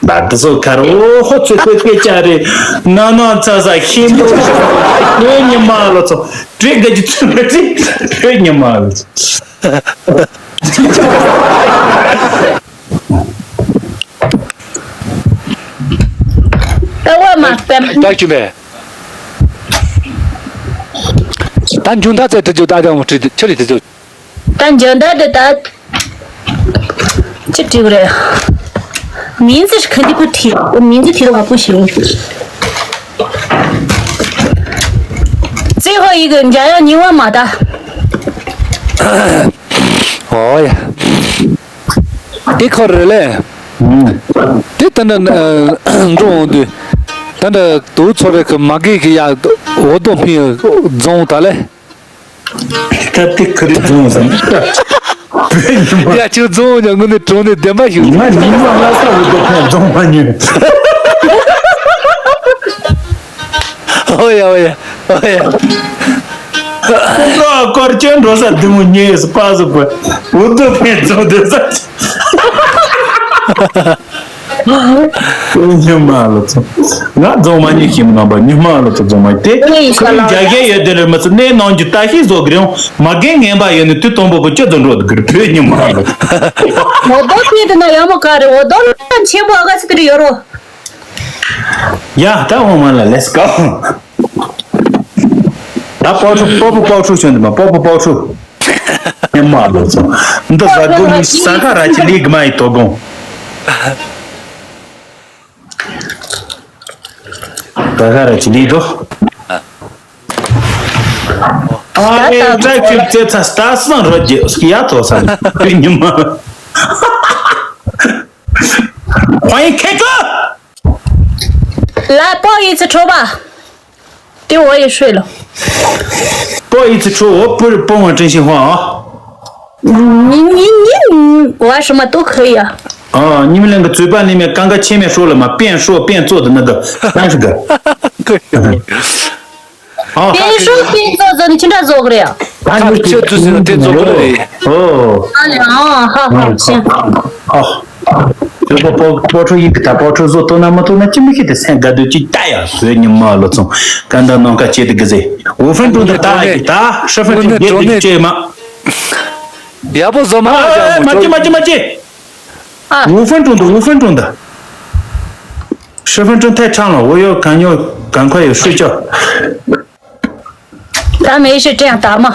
ད་དེ་ཚོ་ཁར་འོ་ཧོ་ཚོད་དཔེ་སྐད་ཆ་རེད། ན་ན་ཚ་ཚ་ཤེས་འདུག་བོད་ཉི་མ་ལོ་ཚོ་བྲེག་དེ་ཀྱི་ཚོད་མི་རེད། བོད་ཉི་མ་ལོ་ཚོ། ད་བ་མ་སྤེམ། ད་ཁྱོད་པས། ད་འཇུ་མདའ་ཚད་དེ་ཚོ་ད་ལྟ་མོ་བྲིས་ཏེ་ཆི་རེད་དེ་ཚོ། ད་འཇུ་མདའ་དེ་ད། ཅི་བྲིས་གི་རེད། 名字是肯定不提，我名字提的话不行。最后一个，你家要你问嘛的。 ཨོ་ཡ། དེ་ཁོ་རེད་ལེ། དེ་ད་ནི་འགྲོ་འོང་དུས། ད་ནི་དུ་ཚོ་རེ་གི་མ་གེ་གི་ཡ་འོ་དོ་སྨིན་རྫོང་ད་ལེ། ད་དེ་ཁ་རི་རྫོང་ཟེར། ཡ་ཁྱོད་རྫོང་ཡང་ངུ་ནི་གྲོང་ནི་བདེན་པ་ཞིག་ང་ཉི་མ་ལ་ས་འོ་དོ་ཕན་རྫོང་མ་ཉོས། ཨོ་ཡ་ཨོ་ཡ་ཨོ་ཡ། ཀུན་རོགས་སྐོར་སྐྱོད་འགྲོ་ས་འདི་མོ་ཉེས་སུ་པ་སུ་པ་འུ་དུ་ཕན་ཚོ་འདི་ས་ཉི་མ་ལ་ཚོ། ང་རྫོང་མ་ཉེས་ཤིང་མ་ནང་པ་ཉི་མ་ལ་ཚོ་རྫོང་མ་དེ་ཁོ་རང་རྒྱ་རྒྱ་ཡོད་དེ་རེད་མ་ཚོ་གནས་ནང་གི་ལྟ་ཤེས་བཟོ་གི་རེད། མ་རྒན་ངན་པ་ཡོད་ནི་དུས་དང་པོ་པོ་ཅི་ཚོ་འགྲོ་དུ་གི་རེད་བོད་ཉི་མ་ལ། འོ་དོ་ཕན་དུ་ན་ཡག་མོ་ག་རེད། འོ་དོ་ལ་ཆེན་པོ་ཨ་ག་ཚི་དུ་རེད་ཡོད་རོ། ཡ་ད་འོ་མ་ལ་let's go། ད་པོ་ཁྲུ་པོ་པོ་པོ་ཁྲུ་བྱོན་དུ་མ་པོ་པོ་པོ་ཁྲུ། ཉི་མ་ལོ་ཚོ། འདི་ཟ་གོ་མི་ས་ག་ར་ཅི་ལི་གི་མ་ཡི་དོ་དགོང་། ས་ག་ར་ཅི་ལི་དོ། ཨ་རེ་ད་ཁྱོད་ཚེ་ཚ་སྟ་སང་རོ་རྒྱལ་སྐྱ་ཐོ་ས་ཉི་མ། ཁོང་ཡི་ཁེ་ཀོ། ལ་པོ་ཡི་ཚི་ཁྲོ་བ། དེ་འོ་ཡི་ཧྲུལ་ལོ། པོ་ཡི་ཚི་ཁྲོ་བོ་པུར་པོ་ཝང་ཀྲིན་ཤིན་ཧོ། ཉིན་ཉིན་ཉིན་བ་ཧྲི་མ་ཏོ་ཁི་ཡ། ཨ་ཉི་མ་ལན་གི་ཙུས་པ་ནི་མེ་ཀང་ཀ་ཆེ་མེ་ཧྲོ་ལ་མ་པེན་ཧྲོ་པེན་ཙོ་དི་ནི་གི་ཀང་ཤི་གི། ཨ་པེན་ཧྲོ་པེན་ཙོ་ཙོ་ནི་ཅི་འདྲ་བཟོ་གི་རེད་ཡ། ཨ་ཁ་ནི་ཁྱོད་ཚོས་ཟེར་ན་དེ་ཚོ་ཁོ་རེད། ཨོ། ཨ་ལེ་ཨ་ཧ་ཧ་ཤེས། ཨ། ཁྱོད་པོ་པོ་པོ་ཁྲུ་ཡིན་གི་ད་པོ་ཁྲུ་བཟོ་ཐུབ་ན་མ་ཐུབ་ན་ཅི་མི་ཤེས་ཏེ་སེམས་དགའ་སྡོད་ཅིག་ད་ཡ་བཟོས་ཉི་མ་ལོ་ཚོང་ཀ་འདའ་ནང་ཀ་བྱེད་དེ་གི་ཟེ། འུ་ཧྥན་ཀྲུང་དུ་ད་ཡི་ད་ཧྲི་ཧྥན་ཀྲུང་རྒྱལ་དུ་ཅེ་མ། ཡག་པོ་བཟོ་མ་ཨ་ཨ་ཨ་མ་ཅི་མ་ཅི་མ་ཅི། ཨ། འུ་ཧྥན་ཀྲུང་དུ་འུ་ཧྥན་ཀྲུང་དུ། ཧྲི་ཧྥན་ཀྲུང་ཐའི་ཁྲང་ལ་འུ་ཡོ་གང་ཡོ་གང་ཁ་ཡོ་ཧྲུ་ཅོ། ད་མེ་ཤི་ཀྲེང་ད་མ།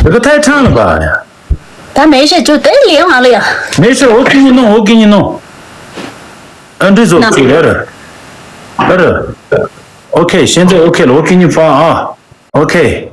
དེ་ག་ཐའི་ཁྲང་ལ་བ་ཡ། ད་མེ་ཤི་ཅུ་དེ་ལེ་ང་ལ་ཡ། མེ་ཤི་འོ་ཀི་ཉི་ནོ་འོ་ཀི་ཉི་ནོ། ཨན་དྲི་ཟོ་ཅི་རེ་རེ། རེ་རེ། ཨོ་ཁེ་ཤེན་ཛེ་ཨོ་ཁེ་ལ་འོ་ཀི་ཉི་ཧྥ་ཨ། ཨོ་ཁེ།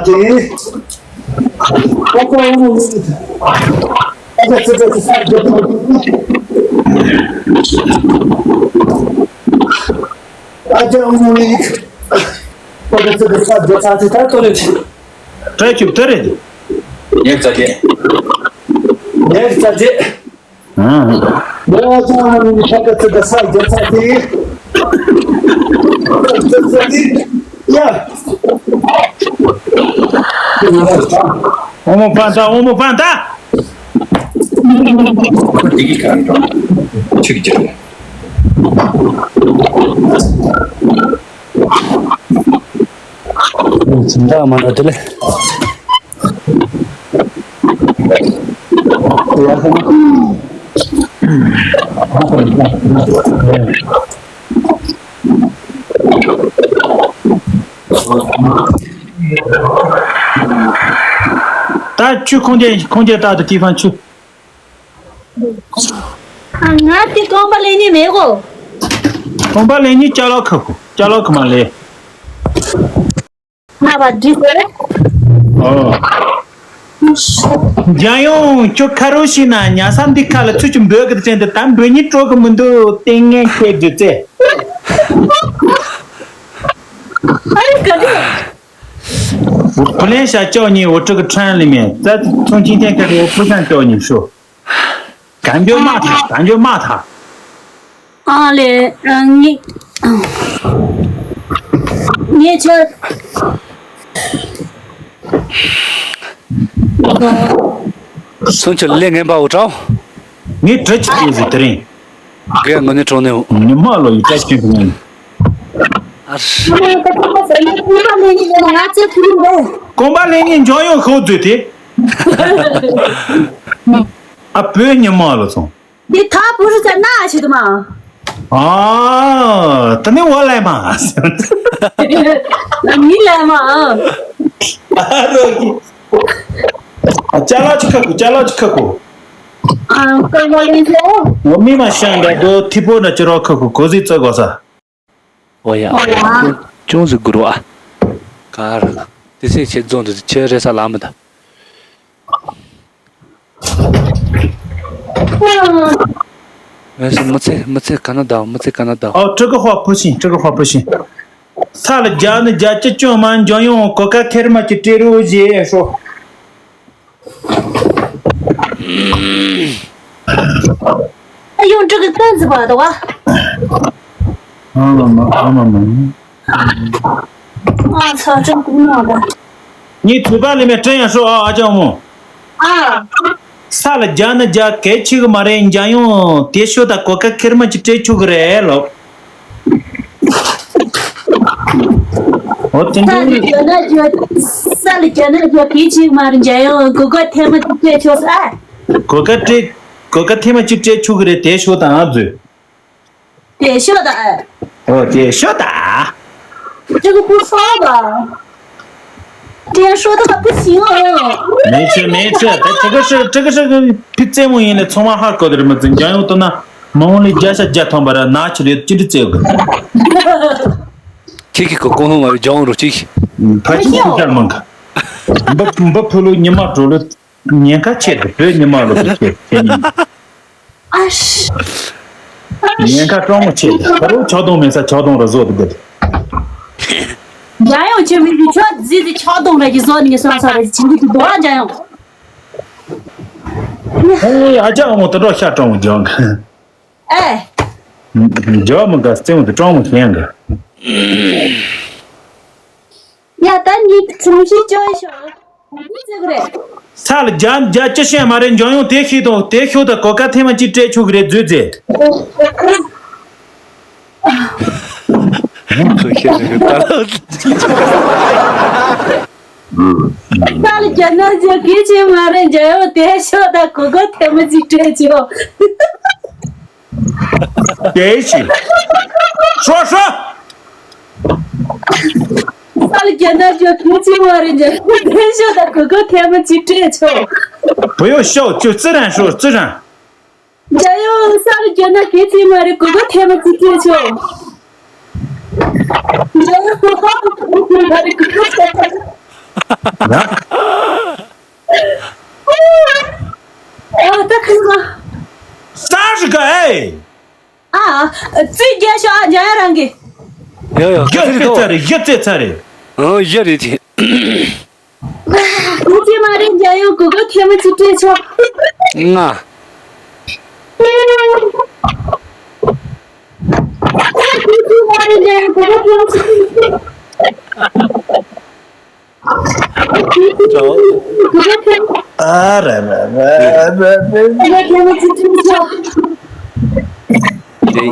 ཚ་དེ། ཨ་ཀ་ཨོ་མོ་ཨ་ཀ་ཚེ་ཚེ་ཚེ་ཚེ། ཨ་ཀ་ཨོ་མོ་ཨ་ཀ་ཚེ་ཚེ་ཚེ་ཚེ་ཚེ་ད་ཏོ་རེད། ཏྲ་ཁྱུབ་ཏི་རེད། ངས་རྩ་བྱེད། ངས་རྩ་བྱེད། ཨང་། ངས་རྩ་བྱེད། ཡ། ཨོ་མོ་པན་ཏ། ཨོ་མོ་པན་ཏ། འདི་གི་གང་འགྲོ། ཆུ་གི་ཅིག་སྦྱིན་བདག་མ་འདྲ་དེ་ལས། ད་ཁྱོད་ཁུངས་སྐྱེལ་ཁུངས་སྐྱེལ་རྟག་ཏུ་ཏི་ཕན་ཁྱོད། ང་དེ་རྐང་པ་ལེན་ནི་མེད་གོ། རྐང་པ་ལེན་ནི་ཅ་ལག་ཁ་ཁུ་ཅ་ལག་ཁུ་མ་ལེ། ང་བ་འདྲི་ཟེར། ཨོ། འཇམ་དབྱངས་ཁྱོད་ཁ་རོག་ཤིག་ན་ཉལ་ས་འདི་ཁ་ལ་ཚུར་ཅིག་འབོད་གི་དྲན་དུ་ད་འབོད་ཉིན་སྤྲོ་གི་མི་འདུག་ལྟས་ངན་ཁྱེད་འདྲི་ཚེ། ཨ་རི་ག་འདྲི། བུ་ལན་ཤ་ཅོག་གཉིས་འོ་ཕྲུ་གུ་ཁྲན་ལི་མེ་ཙ་ཚོང་ཆེན་ཐེན་ཁ་རེ་བུ་ཤང་ཅོག་གཉིས་ཤོ། གང་འགྱོ་མ་ཐག་གང་འགྱོ་མ་ཐག་ཨ་ལེ། ཨ་ངེ་ངེ་ཆོ། སུན་ཆོ་ལེ་ངན་པ་འོ་ཀྲའོ། ངས་གྲི་ཆི་ཡོད་ཟི་དེ་རིང་། རྒན་ང་ནི་གྲོང་ནས་འོ། ཉི་མ་ལོ་ཡི་བཀྲ་ཤིས་ཀྱི་ངོ་། ཨ་ཧྲ། ང་ཚོ་ཕུ་རུ་རེད། གོམ་པ་ལེན་ཉིན་འཇོན་ཡོང་ཤོག་མཛོད་དེ། ཨ་བོད་ཉི་མ་ལོ་སོང་། འདི་ཐ་བུ་རུ་ཚ་ན་ཞིག་ཏུ་མ། ཨ་ད་ནི་བ་ལས་མ། མི་ལས་མ། ཨ་རོ་གི། ཅ་ལག་ཅི་ཁ་ཁུ་ཅ་ལག་ཅི་ཁ་ཁུ། ཨ་ཀ་མ་ལེན་ཤོག་འོ་མི་མ་ཤང་འདྲ་དོ་ཐི་པོ་འདྲ་ཅི་རོ་ཁ་ཁུ་གོ་ཟི་ཙི་གོ་ས། ཨོ་ཡ། ཨོ་ཡ། ཅུང་ཟི་གུ་རུ་ཨ། ག་ར། དེ་སེ་ཆེ་རྫོང་དུ་ཆེ་རེ་ས་ལ་མི་ད། ངས་མི་ཚེ་མི་ཚེ་ག་ན་ད་མི་ཚེ་ག་ན་ད། ཨོ་ཕྲུ་གུ་ཧོ་ཕུ་ཤིང་ཕྲུ་གུ་ཧོ་ཕུ་ཤིང་། ས་ལ་རྒྱ་ནི་རྒྱ་ཅི་ཅུང་མ་འཇོན་ཡོང་གོ་ཀ་ཁེར་མ་ཅི་སྤྲེལ་རུ་བཞེས་ཤོ། ཨ་ཡོང་ཕྲུ་གུ་ཏན་ཟི་བ་དོ་བ། ཨ་མ་མ་ཨ་མ་མ། ཨ་ཚ་ཅུང་ཀུན་ནོ་ད། ངའི་ཐུག་པ་ལས་མེད་སྤྲད་ཡང་ཤོག་ཨ་ཨ་ཅག་མོ། ཨ། ས་ལ་རྒྱ་ནི་རྒྱ་གལ་ཆེ་གི་མ་རེད་འཇམ་དབྱངས་དེ་ཤོད་ད་གོ་ཀ་ཁེར་མ་ཅིག་སྤྲད་ཆོག་གི་རེད་ལོ། ཨོ་དེ་ས་ལ་འདྲ་རྒྱ་ན་རྒྱ་ས་ལ་རྒྱ་ན་རྒྱ་གལ་ཆེ་གི་མ་རེད་འཇམ་དབྱངས་གོ་ཀ་ཐེར་མ་ཅིག་སྤྲད་ཆོག་ས། གོ་ཀ་སྤྲད་གོ་ཀ་ཐེར་མ་ཅིག་སྤྲད་ཆོག་གི་རེད་དེ་ཤོད་ད་ཨ་མཛོད། 点数的哎。哦，点数的。这个不错吧？点数的还不行哦。没事没事，他这个是这个是个比节目音的，从往下搞的什么增加用多呢？毛里加下加汤把它拿起来，就是这个。 ཁྱེད་ཀྱི་གོ་གོང་ལྷུང་བ་ལྗང་རུ་གཅིག་ཕ་ཆིན་ཁུ་ཁར་མང་ག་འབུ་འབུ་ཕུ་ལུ་ཉི་མ་འགྲོ་ལུ། ཉེན་ཁ་ཆེ་དེ་བོད་ཉི་མ་ལོ་དེ་ཁྱེད་ཁྱེད་ཉིན། ཨ་ཤི། ཉེན་ཁ་སྤྲང་མོ་ཆེ་དེ་ཁ་རུ་ཆག་སྡང་མེད་ས་ཆག་སྡང་ར་བཟོ་དེ་དེ། རྒྱ་ཡོང་ཆེ་མི་རྒྱུ་ཆོག་ཟི་ཟི་ཆག་སྡང་ར་གི་བཟོ་ནི་སོང་ས་ར་ཆིང་གི་དུ་རྒྱ་ཡོང་། ཨེ་ཨ་ཅག་མོ་དེ་འདྲ་ཤ་སྤྲང་མོ་རྒྱང་། ཨེ། རྒྱ་མོ་འགའ་རྩེ་མོ་དེ་སྤྲང་མོ་ཞེན་འགའ། ཡ་ད་ནི་ཚོང་ཤི་ཅོ་ཤོ། ས་ལ་རྒྱ་རྒྱ་ཅི་ཤེས་མ་རེད་འཇོན་ཡོང་དེ་ཤེས་དང་དེ་ཤོད་ད་གོ་ཀ་ཐེ་མ་ཅིག་སྤྲད་ཆོག་གི་རེད་མཛོད་ཟེར། ཁོས་ཤེས་ནི་རེད་ད། ས་ལ་རྒྱ་ན་རྒྱ་གི་ཅི་མ་རེད་འཇོན་ཡོང་དེ་ཤོད་ད་གོ་ཀ་ཐེ་མ་ཅིག་སྤྲད་ཆོག་དེ་ཤི། ཧྲོ་ཧྲོ། ས་ལ་རྒྱ་ན་རྒྱ་གི་ཅི་མ་རེད་འཇོན་ཡོང་དེ་ཤོད་ད་གོ་ཀ་ཐེ་མ་ཅིག་སྤྲད་ཆོག་བུ་ཡོ་ཤོ་ཅུ་ཙི་རན་ཤོ་ཙི་རན། རྒྱ་ཡོ་ས་ལ་རྒྱ་ན་གི་ཅི་མ་རེད་གོ་ཀ་ཐེ་མ་ཅིག་སྤྲད་ཆོག་རྒྱ་ཡོ་ས་ལ་རྒྱ་ན་གི་ཅི་མ་རེད་གོ་ཀ་ཐེ་མ། ཨ་ད་ཁ་མ། ས་ཞིག་ག་ཨེ། ཨ། རྩིས་རྒྱག་ཤོག་ཨ་འཇམ་དབྱངས་རང་གི། ཡ་ཡ་ག་ག་རེ་རེད་ཚ་རེད་ག་རེ་རེད། ཨང་ག་རེ་རེད་དེ། ཁྱེད་མ་རེད་འཇམ་དབྱངས་གོ་གོ་ཐེ་མ་ཅིག་སྤྲད་ཆོག་ང་། ཁྱེད་མ་རེད་འཇམ་དབྱངས་གོ་གོ་ཐེ་མ་ཅིག་སྤྲད་ཆོག་ཨ་ར་ར་ར་ར་ར། དེ།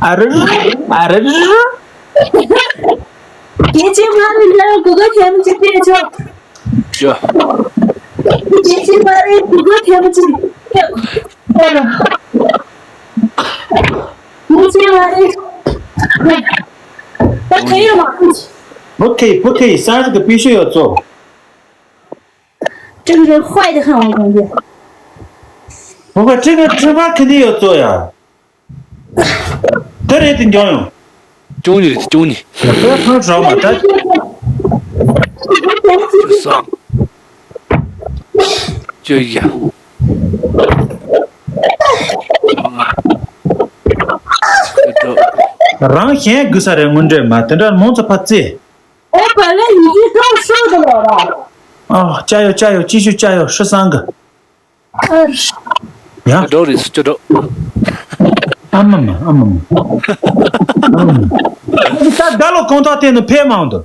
ཨ་རི། ཨ་རི། ཨ་རི། སྐད་ཆ་མ་རེད་ལ་གུ་གུ་ཐེངས་གཅིག་སྤྲད་ཆོག་སྐད་ཆ་མ་རེད་གུ་གུ་ཐེངས་གཅིག་སྤྲད། སྐད་ཆ་མ་རེད། ད་ཁ་ཡོད་མ། 不可以，不可以，三十个必须要做。 这个人坏的很，我感觉。不过这个吃饭肯定要做呀。这人得讲用。 བཅུ་གཉིས་རེད། བཅུ་གཉིས། 不要碰着嘛，他 བཅུ་གསུམ། བཅུ་བཞི། བཅུ་དྲུག་རང་གཞན་དགོས་ས་རེད། དངོས་འབྲེལ་མ་དེ་འདྲ་མང་ཙམ་ཕར་རྩེ། 我本来已经够瘦的了吧？ ཨ། 加油，加油，继续加油，十三个。 ཡ། ཅོ་ཅོ་རེད། ཅོ་ཅོ། ཨ་མ་མ། ཨ་མ་མ། ཨ་མ་མ། ད་ད་ལོ་གོང་ཐག་དེ་ནི་ཕེབས་མང་དུ།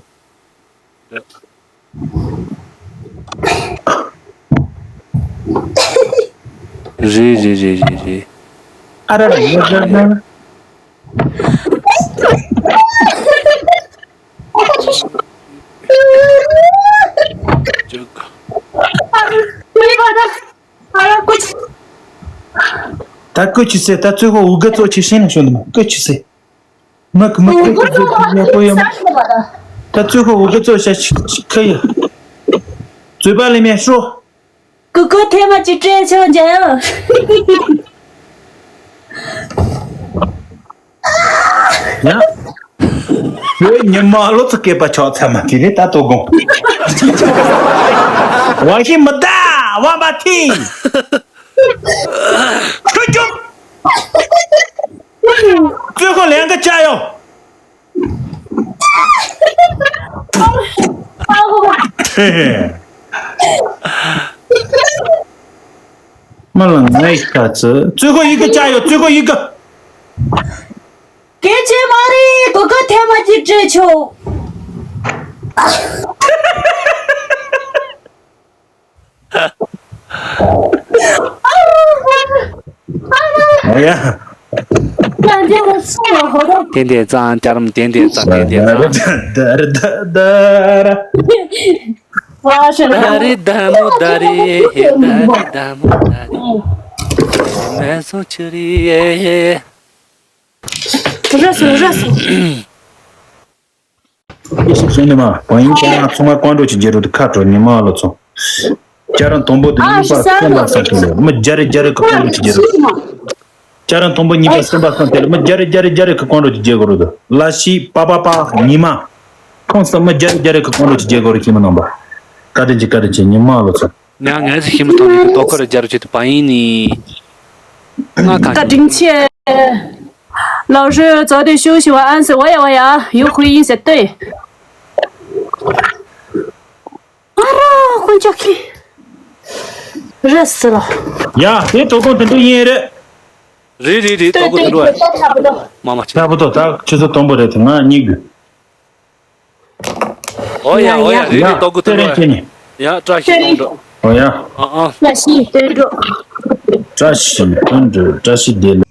རེད་རེད་རེད་རེད་རེད། ཨ་ར་ར་ཡ་ར་ར། ཅོ་ཅོ། ད་ཀུ་ཆུ་སེ། ད་ཚོད་ཁོ་འུ་ག་ཚོ་ཆེ་ཤེས་ན་ཤོད་འདུག་མ། ཀུ་ཆུ་སེ། མ་ཀུ་མ་ཀུ་ཀུ་ཀུ་ཀུ་ཡག་པོ་ཡོད་མ། ད་ཚོད་ཁོ་འུ་ག་ཚོ་ཤ་ཤ་ཁ་ཡ། ཚོད་པ་ལས་མེད་ཤོ། ཀུ་ཀུ་ཐེངས་མ་གཅིག་སྤྲད་ཆོག་འཇལ་ཡོང་། ཡ། ཁྱོད་ཉི་མ་ལོ་ཚོ་སྐད་པ་ཆོག་ཚར་མ་དེ་རེད་ད་དོ་དགོང་། 我是没带，王八蛋。出去。最后两个加油。 མ་ལ་ངའི་ཁ་ཚི། 最后一个加油，最后一个。 སྐད་ཆ་མ་རེད། གོ་སྐབས་ཐེངས་མ་གཅིག་སྤྲད་ཆོག་ཨོ་ཡ། ཏན་ཏན་གཙང་། སྐྱ་རམ་ཏན་ཏན་གཙང་། ཏན་ཏན་གཙང་། ད་རེ་ད་མོ་ད་རེ། ཧེ་ད་རེ་ད་མོ་ད་རེ། མེ་སོང་ཆུ་རེ། ར་སོ་ར་སོ། ཉི་མ། བ་ཡིན་ཀྱང་ཚོང་ང་ཀོང་ཀྲོ་ཅིག་རྒྱལ་རུ་དུ་ཁ་དྲོ་ཉི་མ་ལོ་ཚོང་། སྐྱ་རང་དང་པོ་དུ་ཨ་གཉིས་པ་ཤི་ས་སེམས་པ་སང་དུ་མི་རྒྱ་རི་རྒྱ་རི་ཁ་ཀོང་ཀྲོ་ཅིག་རྒྱལ་རུ། སྐྱ་རང་དང་པོ་གཉིས་པ་སེམས་པ་སང་དེ་ལ་མི་རྒྱ་རི་རྒྱ་རི་རྒྱ་རི་ཁ་ཀོང་ཀྲོ་ཅིག་རྒྱལ་གོ་རུ་དུ་ལ་ཤི་པ་པ་པ་ཉི་མ། ཁོང་ས་མི་རྒྱ་རི་རྒྱ་རི་ཁ་ཀོང་ཀྲོ་ཅིག་རྒྱལ་གོ་རུ་ཁྱི་མི་ནང་པ། བཀའ་དྲིན་ཆེ། བཀའ་དྲིན་ཆེ། ཉི་མ་ལོ་ཚོང་། 娘，俺是西木头里的多克的加入去的白印呢。那看， བཀའ་དྲིན་ཆེ། 老师早点休息，晚安。是我呀，我呀，有回音才对。啊啦，关照去。热死了。 ཡ། དེ་དོ་དགོང་དུ་འགྲོ་ཡིན་རེད། རེད་རེད་རེད། 对 དོ་དགོང་དུ་འགྲོ། 对，都差不多。 མ་མ་ཆེ། 差不多། ད་ཁྱེད་ཚོ་དང་པོ་རེད་དེ་ང་གཉིས་དགོས། ཨོ་ཡ་ཨོ་ཡ། རེད་རེད། དོ་དགོང་དུ་འགྲོ། ཡ། བཀྲ་ཤིས་དོན་འགྲུབ། ཨོ་ཡ། ཨ་ཨ། བཀྲ་ཤིས་དོན་འགྲུབ། བཀྲ་ཤིས་དོན་འགྲུབ། བཀྲ་ཤིས་བདེ་ལེགས།